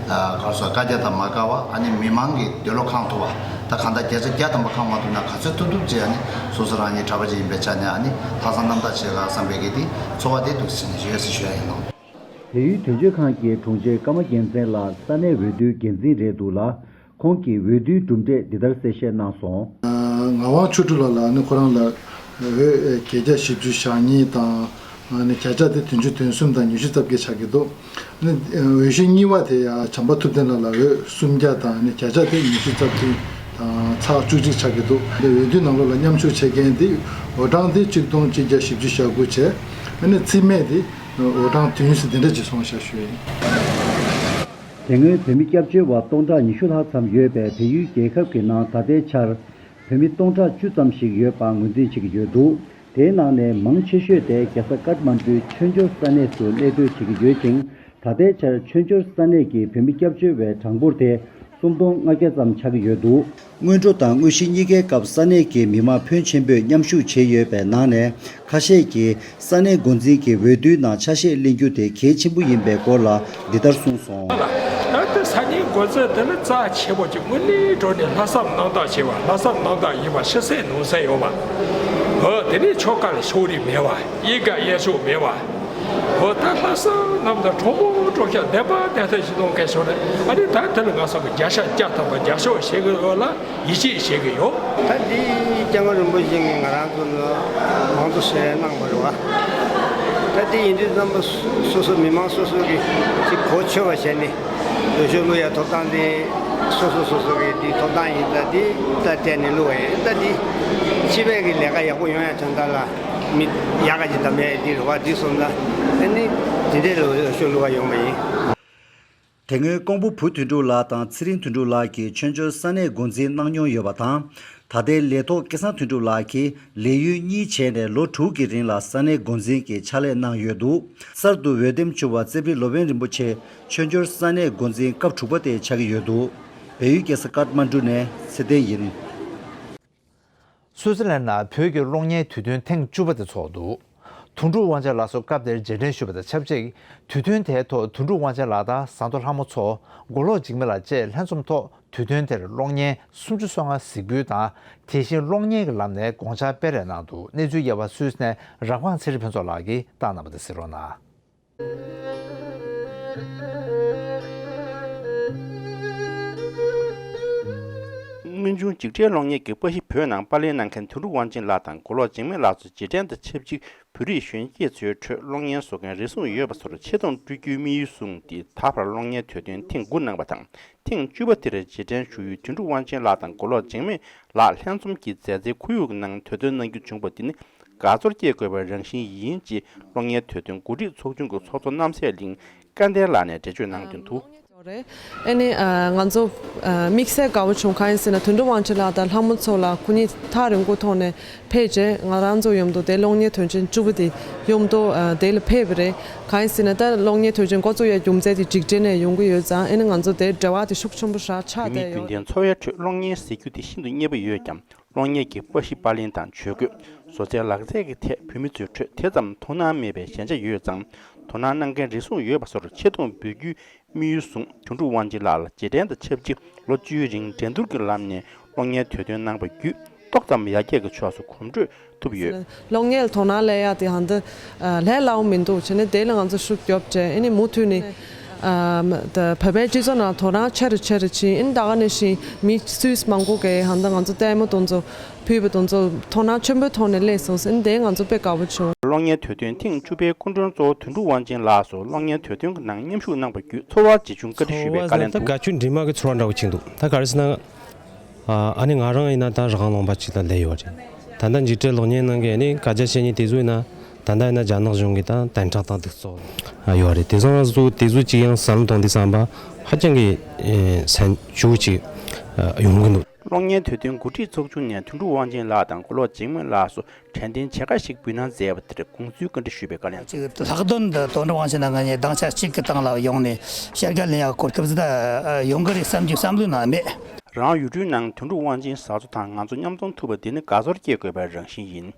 ཁོ་སོ་བཀའ་རྒྱ་དང་མ་འགལ་བ་ཨ་ནི་མི་མང་གི་འདོད་བློ་ཁེངས་ཐུབ་པ་ད་གང་ལྟར་བརྒྱ་ཆ་བརྒྱ་ཐམ་པ་ཁེངས་མ་ཐུབ་ན་ག་ཚོད་ཐུབ་ཐུབ་ཅིག་ཨ་ནི་སོ་སོ་རང་ཉིད་གྲྭ་པ་ཅིག་ཡིན་པའི་ཆ་ནས་ཨ་ནི་ལྷག་བསམ་རྣམ་དག་བྱེད་དགོས་བསམ་པའི་གི་དེ་ཚོར་བ་དེ་འདུག་ཟེར་ནས་ཞུ་ཡ་ཟེར་ཞུ་ཡ་ཡིན་ནོ། བལ་ཡུལ་དོན་གཅོད་ཁང་གི་དྲུང་ཆེ་ཀརྨ་རྒྱལ་མཚན་ལགས་ས་གནས་འོས་བསྡུའི་འགན་འཛིན་རེད་འདུག་ལ། ཁོང་གིས་འོས་བསྡུའི་གྲུབ་འབྲས་འདི་ལྟར་གསལ་བཤད་གནང་སོང་། ངག་དབང་ཆོས་སྒྲོན་ལགས་ལ་ནི་ཁོ་རང་ལ་འོས་བརྒྱད་བརྒྱ་བཞི་བཅུ་ཞེ་གཉིས་དང་ནི་བརྒྱ་ཆ་དེ་བདུན་ཅུ་དོན་གསུམ་དང་ཉི་ཤུ་རྩ་བརྒྱད་ཆགས་ཀྱི་འདུག་ནི་འོས་གཞི་གཉིས་པ་དེ་ཡང་བྱམས་པ་ཐུབ་བསྟན་ལགས་ལ་འོས་སུམ་བརྒྱ་དང་ནི་བརྒྱ་ཆ་དེ་ཉི་ཤུ་རྩ་བདུན་དང་ཚེག་བཅུ་གཅིག་ཆགས་ཀྱི་འདུག་འདི་འོས་བསྡུའི་ནང་ལོགས་ལ་མཉམ་ཞུགས་བྱེད་མཁན་དེ་འོས་གྲངས་དེ་གཅིག་སྟོང་གཅིག་བརྒྱ་བཞི་བཅུ་ཞེ་དགུ་བྱས་ཨ་ནི་རྩིས་མེད་དེ། འོས་གྲངས་དུས་ཡུན་སྲིད་དེ་འདྲ་ཅིག་སོང་ཤག་ཞུ་ཡིན། དེ་སྔོན་བོད་མི་སྐྱབས་བཅོལ་བ་སྟོང་ཕྲག་ཉི་ཤུ་ལྷག་ཙམ་ཡོད་པའི་བལ་ཡུལ་རྒྱལ་ཁབ་ཀྱི་ནང་ད་ལྟའི་ཆར་བོད་མི་སྟོང་ཕྲག་བཅུ་ཙམ་ཞིག་ཡོད་པ་ངོས་འཛིན་བྱེད་ཀྱི་ཡོད་འདུག་དེའི་ནང་ནས་མང་ཆེ་ཤོས་དེ་རྒྱལ་ས་ཀཏ་མན་གྲུའི་མཆོད་འཇོར་ས་གནས་སུ་གནས་སྡོད་བྱེད་ཀྱི་ཡོད་ཅིང་། ད་ལྟའི་ཆར་མཆོད་འཇོར་ས་གནས་ཀྱི་བོད་མི་སྐྱབས་བཅོལ་བའི་གྲངས་འབོར་དེ་སུམ་སྟོང་ལྔ་བརྒྱ་ཙམ་ཆགས་ཀྱི་ཡོད་འདུག་སྔོན་འགྲོ་དང་དངོས་གཞི་གཉིས་ཀའི་སྐབས་ས་གནས་ཀྱི་མི་མང་ཕོན་ཆེན་པོས་མཉམ་ཞུགས་བྱས་ཡོད་པའི་ནང་ནས་ཁ་ཤས་ཀྱིས་ས་གནས་འགོ་འཛིན་གྱི་འོས་བསྡུའི་ནང་ཆ་ཤས་ལེན་རྒྱུ་དེ་གལ་ཆེན་པོ་ཡིན་པའི་སྐོར་ལ་འདི་ལྟར་གསུངས་སོང་། ད་ལྟ་ས་གནས་འགོ་འཛིན་དེ་ནི་རྩ་ཆེ་བོ་ཅིག་དངོས་གནས་དྲང་གནས་ལྷག་བསམ་རྣམ་དག་ཆེ་བ་ལྷག་བསམ་རྣམ་དག་ཡིན་པ་ཤེས་གསལ་ནོར་གསལ་ཡོད་པ། འོ་དེ་ནས་ཕྱོགས་ཁ་ལ་ཕྱོགས་རིས་མེད་པ་གཡས་ཁ་གཡས་ཕྱོགས་མེད་པ། འོ་ད་ལྷག་བསམ་རྣམ་དག་དྲང་པོ་དྲང་བཞག་བདེན་པ་བདེན་ཐབས་ཤིག་གནང་མཁན་ཞིག་རེད། ཨ་ནི་ད་དེ་ལ་ང་ཚོ་གི་བརྒྱ་ཆ་བརྒྱ་ཐམ་པ་རྒྱབ་སྐྱོར་བྱེད་དགོས་ལ་ཡིད་ཆེས་བྱེད་ཀྱི་ཡོད། ད་འདི་སྐྱབས་མགོན་རིན་པོ་ཆེ་གིས་ང་རང་ཚོ་ལ་མང་དུ་བཤད་གནང་བ་རེད་བ། ད་འདི་ཡིན་དུས་རྣམ་པ་སོ་སོ་མི་མང་སོ་སོ་གིས་ཅིག་གོ་ཆོད་པ་བྱས་ནས་འོས་ཤོག་བླུག་ཡ་ཐོབ་ཐང་དེ་སོ་སོ་སོ་སོ་གི་འདི་ཐོབ་ཐང་ཡིན། ད་འདི་ད་བལྟས་ནས་བླུག་པ་ཡིན། ད་འདི་སྤྱི་པའི་གི་ལས་ཀ་ཡག་པོ་ཡོང་ཡ་དོན་དག་ལ། མི་ཡག་ག་ཅིག་བདམས་ཡས་འདི་རེད་བ། འདི་སོང་ན་ཨ་ནི་དེ་འདྲའི་ལོ་ཤོ་ལུ་བ་ཡོང་བ་ཡིན། དེ་སྔོན་ཀོང་པོ་བུ་དོན་གྲུབ་ལགས་དང་ཚེ་རིང་དོན་གྲུབ་ལགས་ཀྱིས་ཆོས་འབྱོར་ས་གནས་འགོ་འཛིན་གནང་མྱོང་ཡོད་པ་དང་། ད་ལྟའི་ལས་ཐོག་སྐལ་བཟང་དོན་གྲུབ་ལགས་ཀྱིས་ལས་ཡུན་གཉིས་བྱས་ནས་ལོ་དྲུག་གི་རིང་ལ་ས་གནས་འགོ་འཛིན་གྱི་ཕྱག་ལས་གནང་ཡོད་འདུག་གསར་དུ་འོས་འདེམས་བྱུང་བ་རྩེ་ཕུད་ལོ་པཎ་རིན་པོ་ཆེ་ཆོས་འབྱོར་ས་གནས་འགོ་འཛིན་སྐབས་དྲུག་པ་དེ་ཆགས་ཀྱི་ཡོད་འདུག་བལ་ཡུལ་རྒྱལ་ས་ཀཏ་མན་གྲུ་ནས་ཚེ་བརྟན་ཡིན། སུའུ་ཙི་ལན་ནང་བོད་ཀྱི་གློག་བརྙན་དུས་སྟོན་ཐེངས་བཅུ་པ་དེ་ཚོགས་འདུག་དོན་གྲུབ་དབང་ཆེན་ལགས་སུ་སྐབས་དེར་རྗེས་དྲན་ཞུས་པ་དང་ཆབས་ཅིག་དུས་སྟོན་དེའི་ཐོག་དོན་གྲུབ་དབང་ཆེན་ལགས་དང་ཟམ་གདོང་ལྷ་མོ་མཚོ། མགོ་ལོག་འཇིགས་མེད་ལགས་བཅས་ལྷན་འཛོམས་ཐོག་དུས་སྟོན་དེར་གློག་བརྙན་སུམ་ཅུ་སོ་ལྔ་གཟིགས་འབུལ་དང་། དེ་བཞིན་གློག་བརྙན་གྱི་ལམ་ནས་དགོངས་འཆར་སྤེལ་རེས་གནང་འདུག་གནས་ཚུལ་རྒྱས་པ་སུད་སི་ནས་རབ་སྒང་ཚེ་རིང་ཕུན་ཚོགས་ལགས་ཀྱིས་བཏང་གནང་བ་དེ་གཟིགས་རོགས་གནང་། དངོས་བྱུང་འཇིགས་བྲལ་གློག་བརྙན་གྱི་པར་གཞི་བོད་ནང་པར་ལེན་གནང་མཁན་དོན་གྲུབ་དབང་ཆེན་ལགས་དང་མགོ་ལོག་འཇིགས་མེད་ལགས་ཚོ་རྗེས་དྲན་དང་ཆབས་ཅིག་བོད་རིགས་གཞོན་སྐྱེས་ཚོའི་ཁྲོད་གློག་བརྙན་བཟོ་མཁན་རེ་ཟུང་ཡོད་པ་ཚོར་ཆེ་མཐོང་སྤྲོད་རྒྱུའི་དམིགས་ཡུལ་བཟུང་སྟེ་ད་བར་གློག་བརྙན་དུས་སྟོན་ཐེངས་དགུ་གནང་བ་དང་། ཐེངས་བཅུ་པ་དེར་རྗེས་དྲན་ཞུ་ཡུལ་དོན་གྲུབ་དབང་ཆེན་ལགས་དང་མགོ་ལོག་འཇིགས་མེད་ལགས་ལྷན་འཛོམས་ཀྱི་མཛད་རྗེས་ཁོར་ཡུག་ནང་དུས་སྟོན་གནང་རྒྱུ་བྱུང་བ་འདི་ནི་དགའ་ཚོར་སྐྱེ་དགོས་པའི་རང་བཞིན་ཡིན་ཅེས་གློག་བརྙན་དུས་སྟོན་འགོ་ཁྲིད་ཚོགས་ཆུང་གི་ཚོགས་གཙོ་རྣམ་སྲས་གླིང་སྐལ་ལྡན་ལགས་ནས་འགྲེལ་བརྗོད་གནང་དོན་དུ། ཨ་ནི་ང་ཚོ་དམིགས་བསལ་དགའ་བོ་བྱུང་། གང་ཡིན་ཟེར་ན་དོན་གྲུབ་དབང་ཆེན་ལགས་དང་ལྷ་མོ་མཚོ་ལགས་ཁོ་གཉིས་ཐག་རིང་པོའི་ཐོག་ནས་ཕེབས་རྗེས་ང་རང་ཚོ་མཉམ་དུ་དེ་གློག་བརྙན་དོན་ཆེན་བཅུ་པ་དེ་མཉམ་དུ་དེ་ལ་ཕེབས་པ་རེད། གང་ཡིན་ཟེར་ན་ད་གློག་བརྙན་དོན་ཆེན་འགོ་བཙུགས་ཡ་རྒྱུ་མཚན་དེ་འཇིགས་བྲལ་ནས་ཡོང་གི་ཡོད་ཙང་ཨ་ནི་ང་ཚོ་དེ་འབྲེལ་བ་དེ་ཤུགས་ཆེན་པོ་ཞིག་ཆགས་བསྡད་ཡོད། བོད་མིའི་རྒྱུན་ལྡན་འཚོ་བའི་ཁྲོད་གློག་བརྙན་གཟིགས་རྒྱུ་དེ་ཤིན་ཏུ་མཉེས་པོ་ཡོད་ཀྱང་། གློག་བརྙན་གྱི་པར་གཞི་པར་ལེན་དང་ཇུས་འགོད། བཟོ་རྩལ་ལག་རྩལ་གྱི་ཐད་བོད་མི་ཚོའི་ཁྲོད་དེ་ཙམ་དོ་སྣང་མེད་པའི་ཞན་ཆ་ཡོད་ཙང་། དོ་སྣང་གནང་མཁན་རེ་ཟུང་ཡོད་པ་ཚོར་ཆེ་མཐོང་འབུལ་རྒྱུའི་དམིགས་ཡུལ་བཟུང་དོན་གྲུབ་དབང་ཆེན་ལགས་ལ་རྗེས་དྲན་དང་ཆབས་ཅིག་ལོ་བཅུའི་རིང་འགྲན་བསྡུར་གྱི་ལམ་ནས་གློག་བརྙན་དུས་སྟོན་གནང་བ་བརྒྱུད་ཏོག་ཙམ་ཡར་རྒྱས་ཀྱི་ཕྱོགས་སུ་གོམ་བགྲོད་ཐུབ་ཡོད། གློག་བརྙན་ལ་དོ་སྣང་སླེབས་ཡ་དེ་ཧ་ད་ལས་སླ་བོ་མི་འདུག་བྱས་ནས་དེ་ལ་ང་ཚོ་ཤུགས་རྒྱོབ་བྱས་ཨ་ནི་མུ་མཐུད་ནས་ཨམ་ད་བོད་པའི་སྤྱི་ཚོགས་ནང་དོ་སྣང་ཆེ་རུ་ཆེ་རུ་ཕྱིན། ཨ་ནི་ད་ག་ནང་བཞིན་མི་སུད་སི་མང་པོ་གིས་ཧ་ད་ང་ཚོ་ལྟད་མོ་དེ་ཚོ་ཕུལ་བ་དེ་ཚོ་དོ་སྣང་ཆེན་པོའི་ཐོག་ནས་སླེབས་སོང་ཟེར་ཨ་ནི་དེ་ང་ཚོ་དཔེ་དགའ་པོ་བྱུང་། གློག་བརྙན་དུས་སྟོན་ཐེངས་བཅུ་པའི་སྐུ་མགྲོན་གཙོ་བོ་དོན་གྲུབ་དབང་ཆེན་ལགས་སུ་གློག་བརྙན་དུས་སྟོན་གྱི་ནང་མཉམ་ཞུགས་གནང་བ་བརྒྱུད་ཚོར་བ་ཇི་བྱུང་བཀའ་འདྲི་ཞུས་པའི་བཀའ་ལན་ཚོར་བ་ཟེར་ན་ད་དགའ་སྐྱོ་འདྲེས་མ་གི་ཚོར་བ་འདྲ་བོ་ཅིག་འདུག་ད་ག་རེ་ཟེར་ན། ཨ་ནི་ང་རང་ཡིན་ན་ད་རང་དབང་ལུང་པ་ཅིག་ལ་སླེབས་ཡོད་རེད། ད་ལྟ་འཇིགས་བྲལ་གློག་བརྙན་ནང་གི་ཨ་ནི་བཀའ་རྒྱ་བཤད་མཁན་དེ་ཚོ་ཡིན་ན་ད་ལྟ་ཡིན་ན་རྒྱ་ནག་གཞུང་གི་ད་བདུན་ཕྲག་དང་སྡུག་ཙོག་ཡོད་རེད། དེ་ཚོ་ང་ཚོ་དེ་ཚོ་ཅིག་ཡང་བསམ་བློ་གཏོང་དུས་བསམ་པ་ཧ་ཅང་གི་སེམས་སྐྱོ་བོ་ཅིག་ཡོང་གི་འདུག་གློག་བརྙན་དུས་སྟོན་གོ་སྒྲིག་ཚོགས་ཆུང་ནས་དོན་གྲུབ་དབང་ཆེན་ལགས་དང་མགོ་ལོག་འཇིགས་མེད་ལགས་སུ་དྲན་རྟེན་བྱེད་སྒོ་ཞིག་འབུལ་གནང་མཛད་པ་དེར་དགོངས་ཚུལ་བཀའ་འདྲི་ཞུས་པའི་བཀའ་ལན། ཅིག་ལྷག་དོན་དུ་དོན་གྲུབ་དབང་ཆེན་ལགས་ང་གཉིས་སྡིངས་ཆ་གཅིག་གི་སྟེང་ལ་ཡོང་ནས་བཤད་རྒྱ་ལེན་ཡག་སྐོར་སྐབས་སུ་ད་ཡོང་གི་རེད་བསམ་གྱི་བསམ་བློའི་ནང་མེད། རང་ཡུལ་གྲུའི་ནང་དོན་གྲུབ་དབང་ཆེན་བཟའ་ཚོ་དང་ང་ཚོ་མཉམ་འཛོམས་ཐུབ་པ་འདི་ནི་དགའ་ཚོར་སྐྱེ་དགོས་པའི་རང་བཞིན་ཡིན།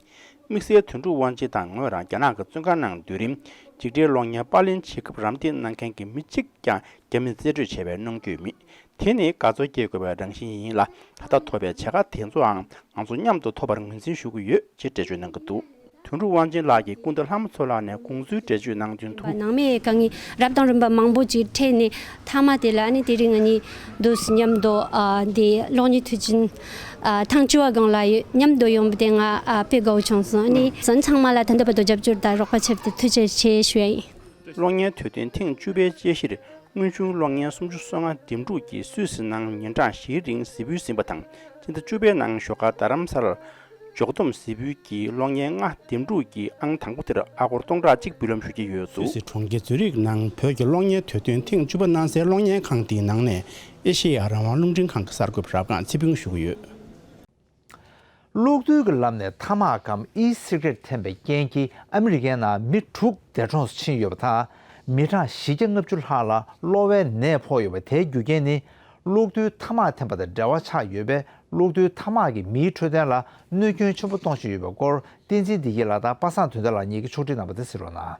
དམིགས་བསལ་དོན་གྲུབ་དབང་ཆེན་དང་ངོས་རང་རྒྱ་ནག་གི་བཙོན་ཁང་ནང་སྡོད་རིང་འཇིགས་བྲལ་གློག་བརྙན་པར་ལེན་བྱེད་སྐབས་རམ་འདེགས་གནང་མཁན་གྱི་མི་གཅིག་ཀྱང་རྒྱ་མིས་རྩིས་སྤྲོད་བྱས་པའི་གནང་རྒྱུ་མེད། དེ་ནི་དགའ་ཚོར་སྐྱེ་དགོས་པའི་རང་བཞིན་ཡིན་ལ། ད་ལྟ་ཐོབ་པའི་བྱ་དགའ་དེ་ཚོའང་ང་ཚོ་མཉམ་དུ་ཐོབ་པར་ངོས་འཛིན་ཞུ་གི་ཡོད་ཅེས་འགྲེལ་བརྗོད་གནང་གི་འདུག་དོན་གྲུབ་དབང་ཆེན་ལགས་ཀྱིས་སྐུ་ཟླ་ལྷ་མོ་མཚོ་ལགས་ནས་དགོངས་ཚུལ་འགྲེལ་བརྗོད་གནང་དོན་དུ། ནང་མི་དཀའ་ངལ་རབ་དང་རིམ་པ་མང་པོ་ཅིག་འཕྲད་ནས་མཐའ་མ་དེ་ལ་ནི་དེ་རིང་ང་གཉིས་འདུག་སེ་མཉམ་དུ་ཨ་འདི་གློག་བརྙན་དུས་ཆེན་ཨ་ཐེངས་བཅུ་པ་སྒང་ལ་མཉམ་དུ་ཡོང་བ་དེ་ང་ཨ་དཔེ་དགའ་བོ་བྱུང་སོང་། ཨ་ནི་གཞན་ཚང་མ་ལ་ད་ལྟ་བར་དུ་རྒྱབ་སྐྱོར་དང་རོགས་པ་བྱས་ཏེ་ཐུགས་རྗེ་ཆེ་ཞུ་ཡ་ཡིན། གློག་བརྙན་དུས་སྟོན་ཐེངས་བཅུ་པའི་དཔྱད་གཞིར་དངོས་བྱུང་གློག་བརྙན་སུམ་ཅུ་སོ་ལྔ་འདེམས་སྒྲུག་གིས་སུད་སི་ནང་ཉིན་གྲངས་བཞིའི་རིང་གཟིགས་འབུལ་ཟིན་པ་དང་། སྤྱི་ཟླ་བཅུ་པའི་ནང་ཞོགས་ཀ་རྡ་རམ་ས་ལར་འཇོག་བསྡོམས་གཟིགས་འབུལ་གྱིས་གློག་བརྙན་ལྔ་འདེམས་སྒྲུག་གིས་ཨང་དང་པོ་དེར་ཨ་སྒོར་སྟོང་ཕྲག་གཅིག་འབུལ་ལམ་ཞུ་གི་ཡོད་འདུག་སུད་སི་གྲོང་ཁྱེར་ཛུ་རིག་ནང་བོད་ཀྱི་གློག་བརྙན་དུས་སྟོན་ཐེངས་བཅུ་པ་གནང་སའི་གློག་བརྙན་ཁང་དེའི་ནང་ནས་ཨེ་ཤེ་ཡ་རང་དབང་རླུང་འཕྲིན་ཁང་གི་གསར་འགོད་པ་རབ་སྒང་ཚེ་ཕུན་ཞུ་གི་ཡོད། གློག་རྡུལ་གྱི་ལམ་ནས་ཐ་མག་གམ་ཨི་སི་ག་རེཊ་འཐེན་པའི་རྐྱེན་གྱིས་ཨ་མི་རི་ཀའི་ནང་མི་དྲུག་འདས་གྲོངས་སུ་ཕྱིན་ཡོད་པ་དང་། མི་གྲངས་བཞི་བརྒྱ་ལྔ་བཅུ་ལྷག་ལ་གློ་བའི་ནད་ཕོག་ཡོད་པ། དེའི་རྒྱུ་རྐྱེན་ནི་གློག་རྡུལ་ཐ་མག་འཐེན་པ་དང་འབྲེལ་བ་ཆགས་ཡོད་པས། གློག་རྡུལ་ཐ་མག་གིས་མིའི་འཕྲོད་བསྟེན་ལ་གནོད་སྐྱོན་ཆེན་པོ་གཏོང་བཞིན་ཡོད་པའི་སྐོར། བསྟན་འཛིན་བདེ་སྐྱིད་ལགས་དང་པ་སངས་དོན་ལྡན་ལགས་གཉིས་ཀྱིས་ཕྱོགས་སྒྲིག་གནང་བ་དེ་གཟིགས་རོགས་གནང་།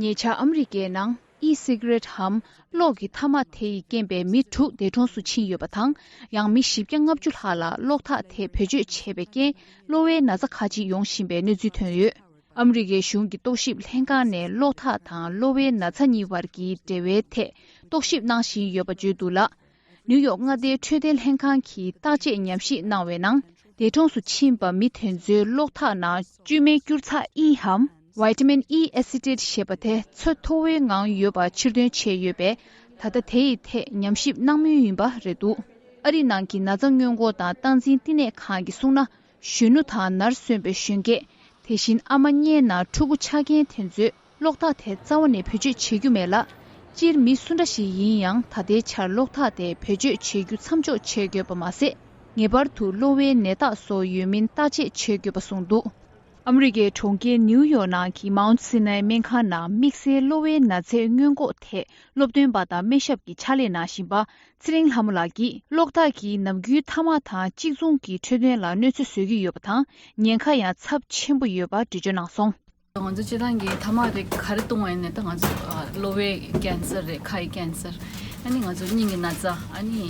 ཉེ་ཆར་ཨ་མི་རི་ཀའི་ནང་ཨི་སི་ག་རེཊ་འམ་གློག་གི་ཐ་མག་དེ་ཡི་རྐྱེན་པས་མི་དྲུག་འདས་གྲོངས་སུ་ཕྱིན་ཡོད་པ་དང་། ཡང་མི་བཞི་བརྒྱ་ལྔ་བཅུ་ལྷག་ལ་གློག་ཐག་དེ་བེད་སྤྱོད་བྱས་པའི་རྐྱེན་གློ་བའི་ན་ཚ་ཁག་ཅིག་ཡོང་བཞིན་པའི་གནས་ཚུལ་ཐོན་ཡོད། ཨ་མི་རི་ཀའི་གཞུང་གི་རྟོག་ཞིབ་ལྷན་ཁང་ནས་གློག་ཐག་དང་གློ་བའི་ན་ཚ་གཉིས་བར་གྱི་འབྲེལ་བའི་ཐད་རྟོག་ཞིབ་གནང་བཞིན་ཡོད་པ་བརྗོད་འདུག་ལ། ནིའུ་ཡོག་མངའ་སྡེའི་འཕྲོད་བསྟེན་ལྷན་ཁང་གིས་བརྟག་དཔྱད་ཉམས་ཞིབ་གནང་བའི་ནང་། འདས་གྲོངས་སུ་ཕྱིན་པ་མི་དེ་ཚོའི་གློག་ཐག་ནང་བཅོས་མའི་སྐྱུར་ཚྭ་ཨི་འམ་ཝི་ཊ་མིན་ཨི་ཨེ་སི་ཊེཊ་ཞེས་པ་དེ་ཚོད་མཐོ་བོའི་ངང་ཡོད་པ་ཕྱིར་འདོན་བྱས་ཡོད་པས། ད་ལྟ་དེ་ཡི་ཐད་ཉམས་ཞིབ་གནང་མུས་ཡིན་པ་རེད་འདུག་ཨ་རི་ནང་གི་ན་ཚ་སྔོན་འགོག་དང་སྟངས་འཛིན་བསྟི་གནས་ཁང་གིས་གསུངས་ན། གཞོན་ནུ་དང་ནར་སོན་པའི་གཞོན་སྐྱེས། དེ་བཞིན་ཨ་མ་གཉེན་ན་ཕྲུ་གུ་ཆགས་མཁན་དེ་ཚོས་གློག་ཐག་དེ་རྩ་བ་ནས་བེད་སྤྱོད་བྱེད་རྒྱུ་མེད་ལ། སྤྱིར་མི་སུ་འདྲ་ཞིག་ཡིན་ཡང་ད་ལྟའི་ཆར་གློག་ཐག་དེ་བེད་སྤྱོད་བྱེད་རྒྱུ་མཚམས་འཇོག་བྱེད་དགོས་པ་མ་ཟད། ངེས་པར་དུ་གློ་བའི་ནད་རྟགས་སོགས་ཡོད་མིན་བརྟག་དཔྱད་བྱེད་དགོས་པ་གསུངས་འདུག་ཨ་མི་རི་ཀའི་གྲོང་ཁྱེར་ནིའུ་ཡོག་ནང་གི་མའུན་སི་ནའི་སྨན་ཁང་ནང་དམིགས་བསལ་གློ་བའི་ན་ཚའི་སྔོན་འགོག་ཐད་སློབ་སྟོན་པ་དང་སྨན་ཞབས་ཀྱི་ཕྱག་ལས་གནང་བཞིན་པ་ཚེ་རིང་ལྷ་མོ་ལགས་ཀྱིས། གློག་ཐག་གིས་ནམ་རྒྱུན་ཐ་མག་དང་གཅིག་མཚུངས་ཀྱི་འཕྲོད་བསྟེན་ལ་གནོད་འཚེ་བཟོ་གི་ཡོད་པ་དང་། ཉེན་ཁ་ཡང་ཚབས་ཆེན་པོ་ཡོད་པ་འགྲེལ་བརྗོད་གནང་སོང་། ང་ཚོ་སྤྱིར་བཏང་གི་ཐ་མག་རིགས་ག་རེ་བཏུང་བ་ཡིན་ནའི་ད་ང་ཚོ་ཨ་གློ་བའི་ཀན་སར་རེད། ཁའི་ཀན་སར། ཨ་ནི་ང་ཚོ་སྙིང་གི་ན་ཚ། ཨ་ནི་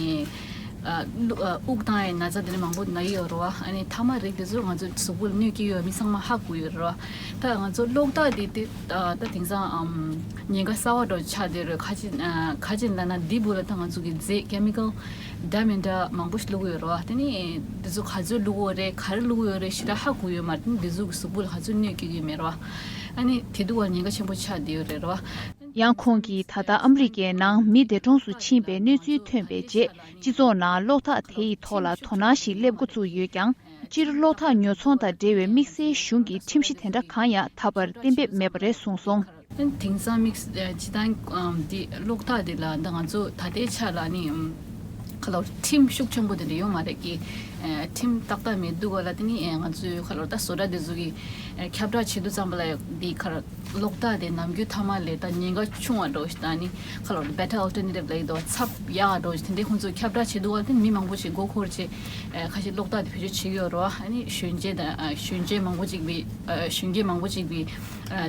ཨ་གློ་ཨ་དབུགས་བཏང་ཡའི་ན་ཚ་དེ་འདྲ་མང་པོ་ན་གི་ཡོད་རེད་བ། ཨ་ནི་ཐ་མག་རིགས་དེ་ཚོ་ང་ཚོ་གཟུགས་པོ་ལ་གནོད་ཀྱི་ཡོད་མི་ཚང་མ་ཧ་གོ་ཡོད་རེད་བ། ད་ང་ཚོ་གློག་ཐག་དེ་དེ་ད་ད་དེང་སང་ཨམ་ཉེན་ཁ་གསར་བ་འདྲ་ཆགས་བསྡད་རེད། ཁ་ཅིག་ཨ་ཁ་ཅིག་ལབ་ན་འདི་བུ་ལ་ད་ང་ཚོ་གི་རྫས་ཀེ་མི་ཀལ་འདྲ་མི་འདྲ་མང་པོ་ཞིག་བླུགས་ཡོད་རེད་བ། དེ་ནི་འདི་ཚོ་ག་ཚོད་བླུགས་ཡོད་རེད། ག་རེ་བླུགས་ཡོད་རེད་ཞེ་དྲག་ཧ་གོ་ཡོད་མ་རེད། དེ་ནི་འདི་ཚོ་གི་གཟུགས་པོ་ལ་ག་ཚོད་གནོད་སྐྱེལ་གྱི་ཡོད་མེད་རེད་བ། ཨ་ནི་དེ་དུས་བར་ཉེན་ཁ་ཆེན་པོ་ཆགས་བསྡད་ཡོད་རེད་རེད་བ། ཡང་ཁོང་གིས་ད་ལྟ་ཨ་མི་རི་ཀའི་ནང་མི་འདས་གྲོངས་སུ་ཕྱིན་པའི་གནས་ཚུལ་ཐོན་པའི་རྗེས། སྤྱི་ཚོགས་ནང་གློག་ཐག་དེ་ཡི་ཐོག་ལ་དོ་སྣང་ཞིག་སླེབས་འགོ་ཚུགས་ཡོད་ཀྱང་། སྤྱིར་གློག་ཐག་ཉོ་ཚོང་དང་འབྲེལ་བའི་དམིགས་བསལ་གཞུང་གི་ཁྲིམས་གཞི་དེ་འདྲ་གང་ཡང་ད་བར་གཏན་འབེབས་མེད་པ་རེད་གསུངས་སོང་། དེང་སང་དམིགས་སྤྱི་བཏང་འདི་གློག་ཐག་འདི་ལ་ད་ང་ཚོ་ད་ལྟའི་ཆ་ལ་ནི་ཁ་ལོ་ཁྲིམས་ཤུགས་ཆེན་པོ་དེ་འདྲ་ཡོད་མ་རེད་ཀི། ཁྲིམས་ཏག་ཏག་མེད་འདུག་ག་ལ། དེ་ནི་ང་ཚོའི་ཁ་ལོ་ད་བཟོ་གྲྭ་དེ་ཚོ་གི་ཁྱབ་བསྒྲགས་བྱེད་དུས་ཙམ་པ་ལ་འདི་ཁ་གློག་ཐག་དེ་ནམ་རྒྱུན་ཐ་མག་ལས་ད་ཉེན་ཁ་ཆུང་བ་འདྲ་བོ་ཞིག་དང་ནི་ཁ་ལོ་better alternative ལབ་ཀྱི་འདུག་བ། ཚབ་ཡག་ག་འདྲ་བོ་ཞིག་དེ་འདྲའི་ཁོང་ཚོས་ཁྱབ་བསྒྲགས་བྱེད་འདུག་ག་ལ། དེ་ནི་མི་མང་པོ་ཞིག་མགོ་འཁོར་བྱས་ཁ་ཤས་གློག་ཐག་དེ་བེད་སྤྱོད་བྱེད་ཀྱི་ཡོད་རེད་བ། ཨ་ནི་གཞོན་སྐྱེས་དང་གཞོན་སྐྱེས་མང་པོ་ཅིག་གིས་གཞོན་སྐྱེས་མང་པོ་ཅིག་གིས་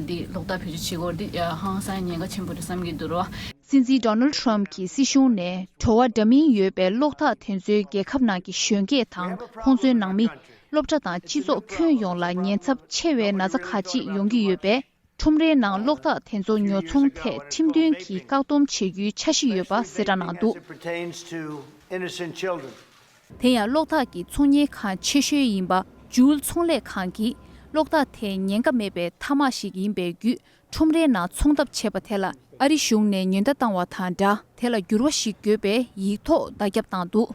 འདི་གློག་ཐག་བེད་སྤྱོད་བྱེད་ཀྱི་ཡོད་རེད། འདི་ཧང་སང་ཉེན་ཁ་ཆེན་པོ་རེད་བསམ་གྱི་འདུག་རེད་བ། སྲིད་འཛིན་Donald Trump གྱི་སྲིད་གཞུང་ནས་བྲོ་བ་འདྲ་མིན་ཡོད་པའི་གློག་ཐག་དེ་ཚོའི་རྒྱལ་ཁབ་ནང་གི་གཞོན་སྐྱེས་དང་ཁོང་ཚོའི་ནང་མི། སློབ་གྲྭ་དང་སྤྱི་ཚོགས་ཁྱོན་ཡོངས་ལ་ཉེན་ཚབས་ཆེ་བའི་ན་ཚ་ཁག་ཅིག་ཡོང་གི་ཡོད་པས། ཁྲོམ་རའི་ནང་གློག་ཐག་དེ་ཚོ་ཉོ་ཚོང་ཐད་ཁྲིམས་མཐུན་གྱི་བཀག་སྡོམ་བྱེད་རྒྱུའི་འཆར་གཞི་ཡོད་པ་གསལ་བསྒྲགས་གནང་འདུག As it pertains to innocent children. དེ་ཡང་གློག་ཐག་གི་ཚོང་གཉེར་ཁང་ཆེ་ཤོས་ཡིན་པ། ཇུལ་ཚོང་ལས་ཁང་གིས་གློག་ཐག་དེ་ཉེན་ཁ་མེད་པའི་ཐ་མག་ཞིག་ཡིན་པའི་བརྒྱུད། ཁྲོམ་རའི་ནང་ཚོང་ཐབས་བྱས་པ་དེ་ལ་ཨ་རི་གཞུང་ནས་ཉེན་བརྡ་བཏང་བ་དང་སྦྲགས། དེ་ལ་འགྱུར་བ་ཞིག་དགོས་པའི་ཡིག་ཐོག་བརྡ་ཁྱབ་བཏང་འདུག།